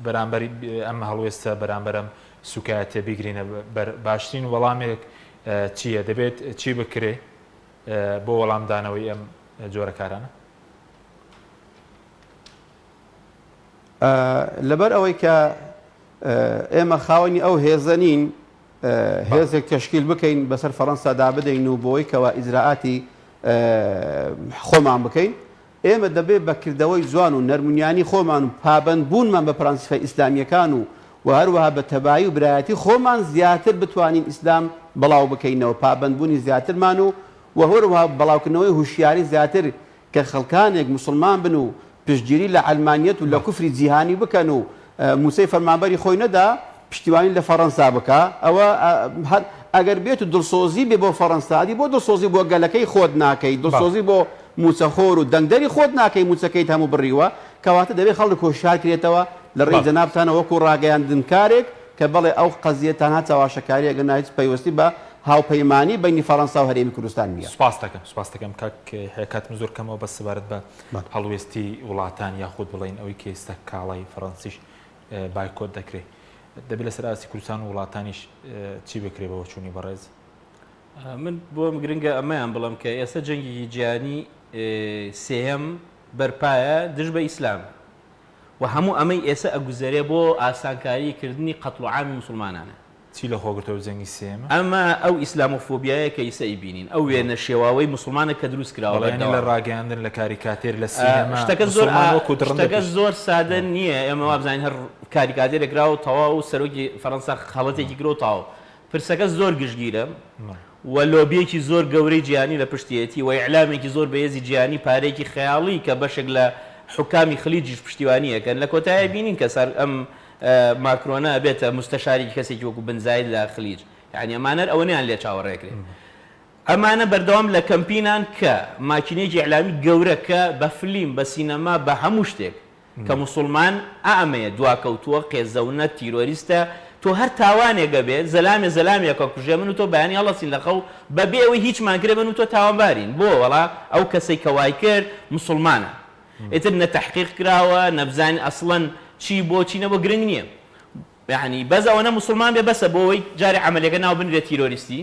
بەرامبەر ئەم هەڵوێستە بەرامبەر ئەم سوکایەتیە بیگرینە بەر باشترین وەڵامێک چییە دەبێت چی بکرێ بۆ وەڵامدانەوەی ئەم جۆرە کارانە؟ لەبەر ئەوەی کە ئێمە خاوەنی ئەو هێزە نین هێزێک تەشکیل بکەین بەسەر فەڕەنسا دابدەین و بۆی کەوا ئیجرائاتی خۆمان بکەین ئێمە دەبێ بە کردەوەی جوان و نەرمونیانی خۆمان و پابەند بوونمان بە پرەنسیپە ئیسلامییەکان و و هەروەها بە تەبایی و برایەتی خۆمان زیاتر بتوانین ئیسلام بڵاو بکەینەوە پابەند بوونی زیاترمان و و هەروەها بڵاوکردنەوەی هوشیاری زیاتر کە خەڵکانێک موسڵمان بن و پشتگیری لە عەلمانیەت و لە کوفری جیهانی بکەن و موچەی فەرمانبەری خۆی نەدا پشتیوانی لە فەڕەنسا بکا ئەوە هەر ئەگەر بێت و دڵسۆزی بێ بۆ فەڕەنسا ئەدی بۆ دڵسۆزی بۆ گەلەکەی خۆت ناکەی دڵسۆزی بۆ موچەخۆر و دەنگدەری خۆت ناکەی موچەکەیت هەموو بڕیوە کەواتە دەبێ خەڵک هۆشیار کرێتەوە لە ڕێی جەنابتانەوە وەکو ڕاگەیاندنکارێک کە بەڵێ ئەو قەزیە تەنها چەواشەکاریە گەنا هیچ پەیوەستی بە هاوپەیمانی بەینی فەڕەنسا و هەرێمی کوردستان نیە. سوپاست دەکەم سوپاست دەکەم کاک یەحیا کاتم زۆر کەمەوە بەس سەبارەت بە هەڵوێستی وڵاتان یاخود بڵێین ئەوەی کە ئێستا کاڵای فەڕەنسیش بایکۆت دەکرێت دەبێت لەسەر ئاستی کوردستان و وڵاتانیش چی بکرێ بەوە چوونی بەڕێز؟ من بۆم گرنگە ئەمەیان بڵێم کە ئێستا جەنگێکی جیهانی سێیەم بەرپایە دژ بە ئیسلام و هەموو ئەمەی ئێسە ئەگوزەرێ بۆ ئاسانکاری کردنی قەتڵ و عامی موسڵمانانە. چی لە خۆ گرتوە جەنگی سێیەمە؟ ئەمە ئەو ئیسلامۆفۆبیایە کە ئیسە ئەیبینین، ئەو وێنە شێواوەی موسڵمانە کە دروست کراوە بەڵێ یانی لە بەردەوام. ڕاگەیاندن، لە کاریکاتێر، لە سینەما، شتەکە زۆر موسڵمان وەکو دڕندە شتەکە پیش. زۆر سادە نییە، ئێمە وابزانین هەر کاریکاتێرێک کراوە و تەواو و سەرۆکی فەرەنسا خەڵەتێکی کرد و تەواو. پرسەکە زۆر گشتگیرە و لۆبیەکی زۆر گەورەی جیهانی لە پشتیەتی و ئیعلامێکی زۆر بەهێزی جیهانی پارەیەکی خەیاڵی کە بەشێک لە حوکامی خلیجیش پشتیوانی ئەکەن لە کۆتاییا بینین کە سەر ئەم ماکرۆنە ئەبێتە موستەشاری کەسێکی وەکو بن زاید لە خلیج یانی ئەمانە ئەوەنەیان لێ چاوەڕێ کرێ ئەمانە بەردەوام لە کەمپینان کە ماکینەیەکی ئیعلامی گەورە کە بە فلیم بە سینەما بە هەموو شتێک کە موسوڵمان ئا ئەمەیە دواکەوتووە قێزەونە تیرۆریستە تۆ هەر تاوانێک ئەبێ زەلامێ زەلامێک ئەکوژێ من و تۆ بەیانی هەڵەسین لە خەو بە بێ ئەوەی هیچمان کرێ من و تۆ تاوانبارین بۆ وەڵا ئەو کەسەی کە وای کرد موسوڵمانە ئیتر نە تەحقیق کراوە نە بزانین ئەسڵەن چی بۆ چی نەبووە گرنگ نییە یەعنی بەس ئەوەنە موسوڵمان بێ بەسە بۆ ئەوەی جارێ عەمەلیەکە ناو بنرێ تیرۆریستی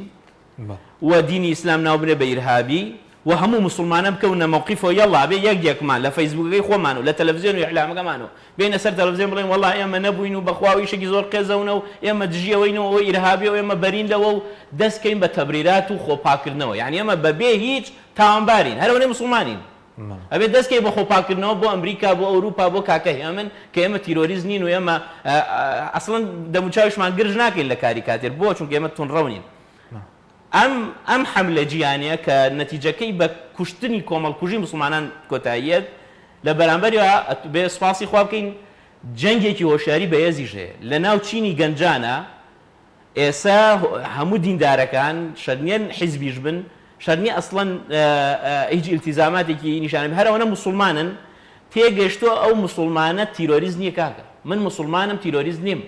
و دینی ئیسلام ناو بنێ بە ئیرهابی و هەموو موسوڵمانان بکەونە مەوقیفەوە یەڵا بێ یەک یەکمان لە فەیسبوکەکەی خۆمان و لە تەلەفزیۆن و ئیعلامەکەمان و بێینە سەر تەلەفزیۆن بڵێین وەڵا ئێمە نەبووین و بەخوا و ئیشێکی زۆر قێزەونە و ئێمە دژی ئەوەین و ئەوە ئیرهابیە و ئێمە بەرین لەوە و دەست کەین بە تەبریرات و خۆ پاککردنەوە یانی ئێمە بە بێ هیچ تاوانبارین هەر ئەوەنەی موسوڵمانین ئەبێ دەست کەی بە خۆ پاککردنەوە بۆ ئەمریکا بۆ ئەوروپا بۆ کاکە هێمن کە ئێمە تیرۆریست نین و ئێمە ئەسڵەن دەموچاویشمان گرژ ناکەین لە کاریکاتێر بۆ چونکە ئێمە توندڕەو نین ئەم ئەم حەملە جیهانیە کە نەتیجەکەی بە کوشتنی کۆمەڵکوژی موسڵمانان کۆتاییەت، لە بەرامبەریا ئەبێ سوپاسی خوا بکەین جەنگێکی هۆشیاری بەهێزیش هەیە لە ناو چینی گەنجانا، ئێسە هەموو دیندارەکان شەرت نیە حیزبیش بن، شەرت نیە ئەسڵەن هیچ ئیلتیزاماتێکی نیشانە هەر ئەوەنە موسڵمانن تێگەشتوە ئەو موسڵمانە تیرۆریست نیە کاکە من موسڵمانم تیرۆریست نیم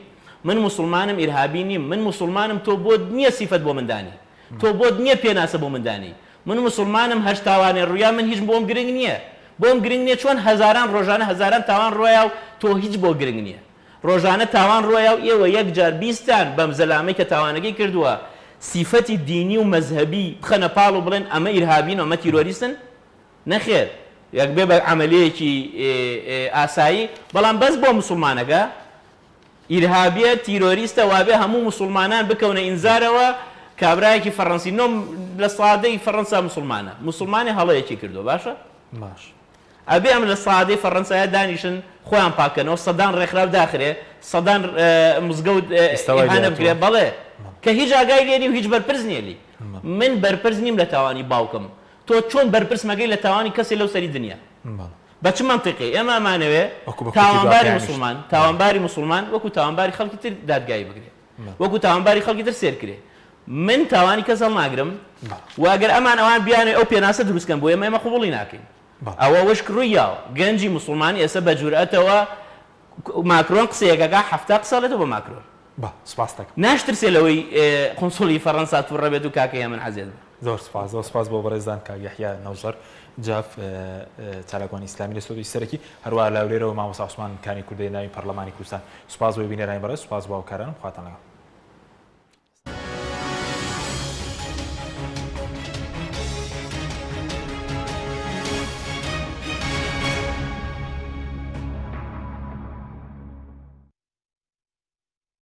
من موسڵمانم ئیرهابی نیم من موسڵمانم تۆ بۆت نیە سیفەت بۆ من دانی تۆ بۆت نیە پێناسە بۆ من دانی من موسڵمانم هەر تاوانێ ڕویا من هیچ بۆم گرنگ نیە بۆم گرنگ نیە چۆن هەزاران ڕۆژانە هەزاران تاوان ڕۆیا و تۆ هیچ بۆ گرنگ نیە ڕۆژانە تاوان ڕۆیا و ئێوە یەک جار بیستان بەم زەلامەی کە تاوانەکەی کردووە سیفەتی دینی و مەزهەبی بخەنە پاڵ و بڵێن ئەمە ئیرهابین و ئەمە تیرۆریستن نەخێر یەک بێ بە عەمەلیەیەکی ئاسایی بەڵام بەس بۆ موسڵمانەکە ئیرهابیە تیرۆریستە وابێ هەموو موسڵمانان بکەونە ئینزارەوە کابرایەکی فەڕەنسی نۆ لە سادەی فەڕەنسا موسڵمانە موسڵمانێ هەڵەیەکی کردووە باشە باش ئەبێ ئەم لە سادەی فەڕەنسایە دانیشن خۆیان پاکەنەوە سەدان ڕێکخراو داخرێ سەدان مزگەوت ئیهانە بکرێ بەڵێ کە هیچ ئاگای لێ نی و هیچ بەرپرس نییە لی من بەرپرس نیم لە تاوانی باوکم تۆ چۆن بەرپرس مەگەی لە تاوانی کەسێ لەو سەری دنیا؟ بە چ مەنتیقێ؟ ئێمە ئەمانەوێ تاوانباری موسڵمان تاوانباری موسڵمان وەکو تاوانباری خەڵکی تر دادگایی بکرێ وەکو تاوانباری خەڵکی تر سێر کرێ من تاوانی کەس هەڵناگرم و ئەگەر ئەمان ئەوان بیانێ ئەو پێناسە دروست کەن بۆ ئێمە ئێمە قبوڵی ناکەین ئەوە وشک ڕووی یاوە گەنجی موسڵمان ئێستا بە جورئەتەوە ماکرۆن قسەیەک ئەکا 70 قسە ئەڵێتەوە بە ماکرۆن با سپاست دەکەم. ناشترسێ لەوەی قونسوڵی فەڕەنسا توڕە بێت و کاکە هێمن عەزێت بێت. زۆر سپاس زۆر سپاس بۆ بەڕێزان کاک یەحیا نەوزەر جاف چالاکوانی ئیسلامی لە ستۆدیۆی سەرەکی هەروەها لە هەولێرەوە مامۆستا عوسمان کانی کوردەی ناوی پەرلەمانی کوردستان سپاس بۆ بینەرانی بەڕێز سپاس بۆ هاوکارانم خواتان لەگەڵ.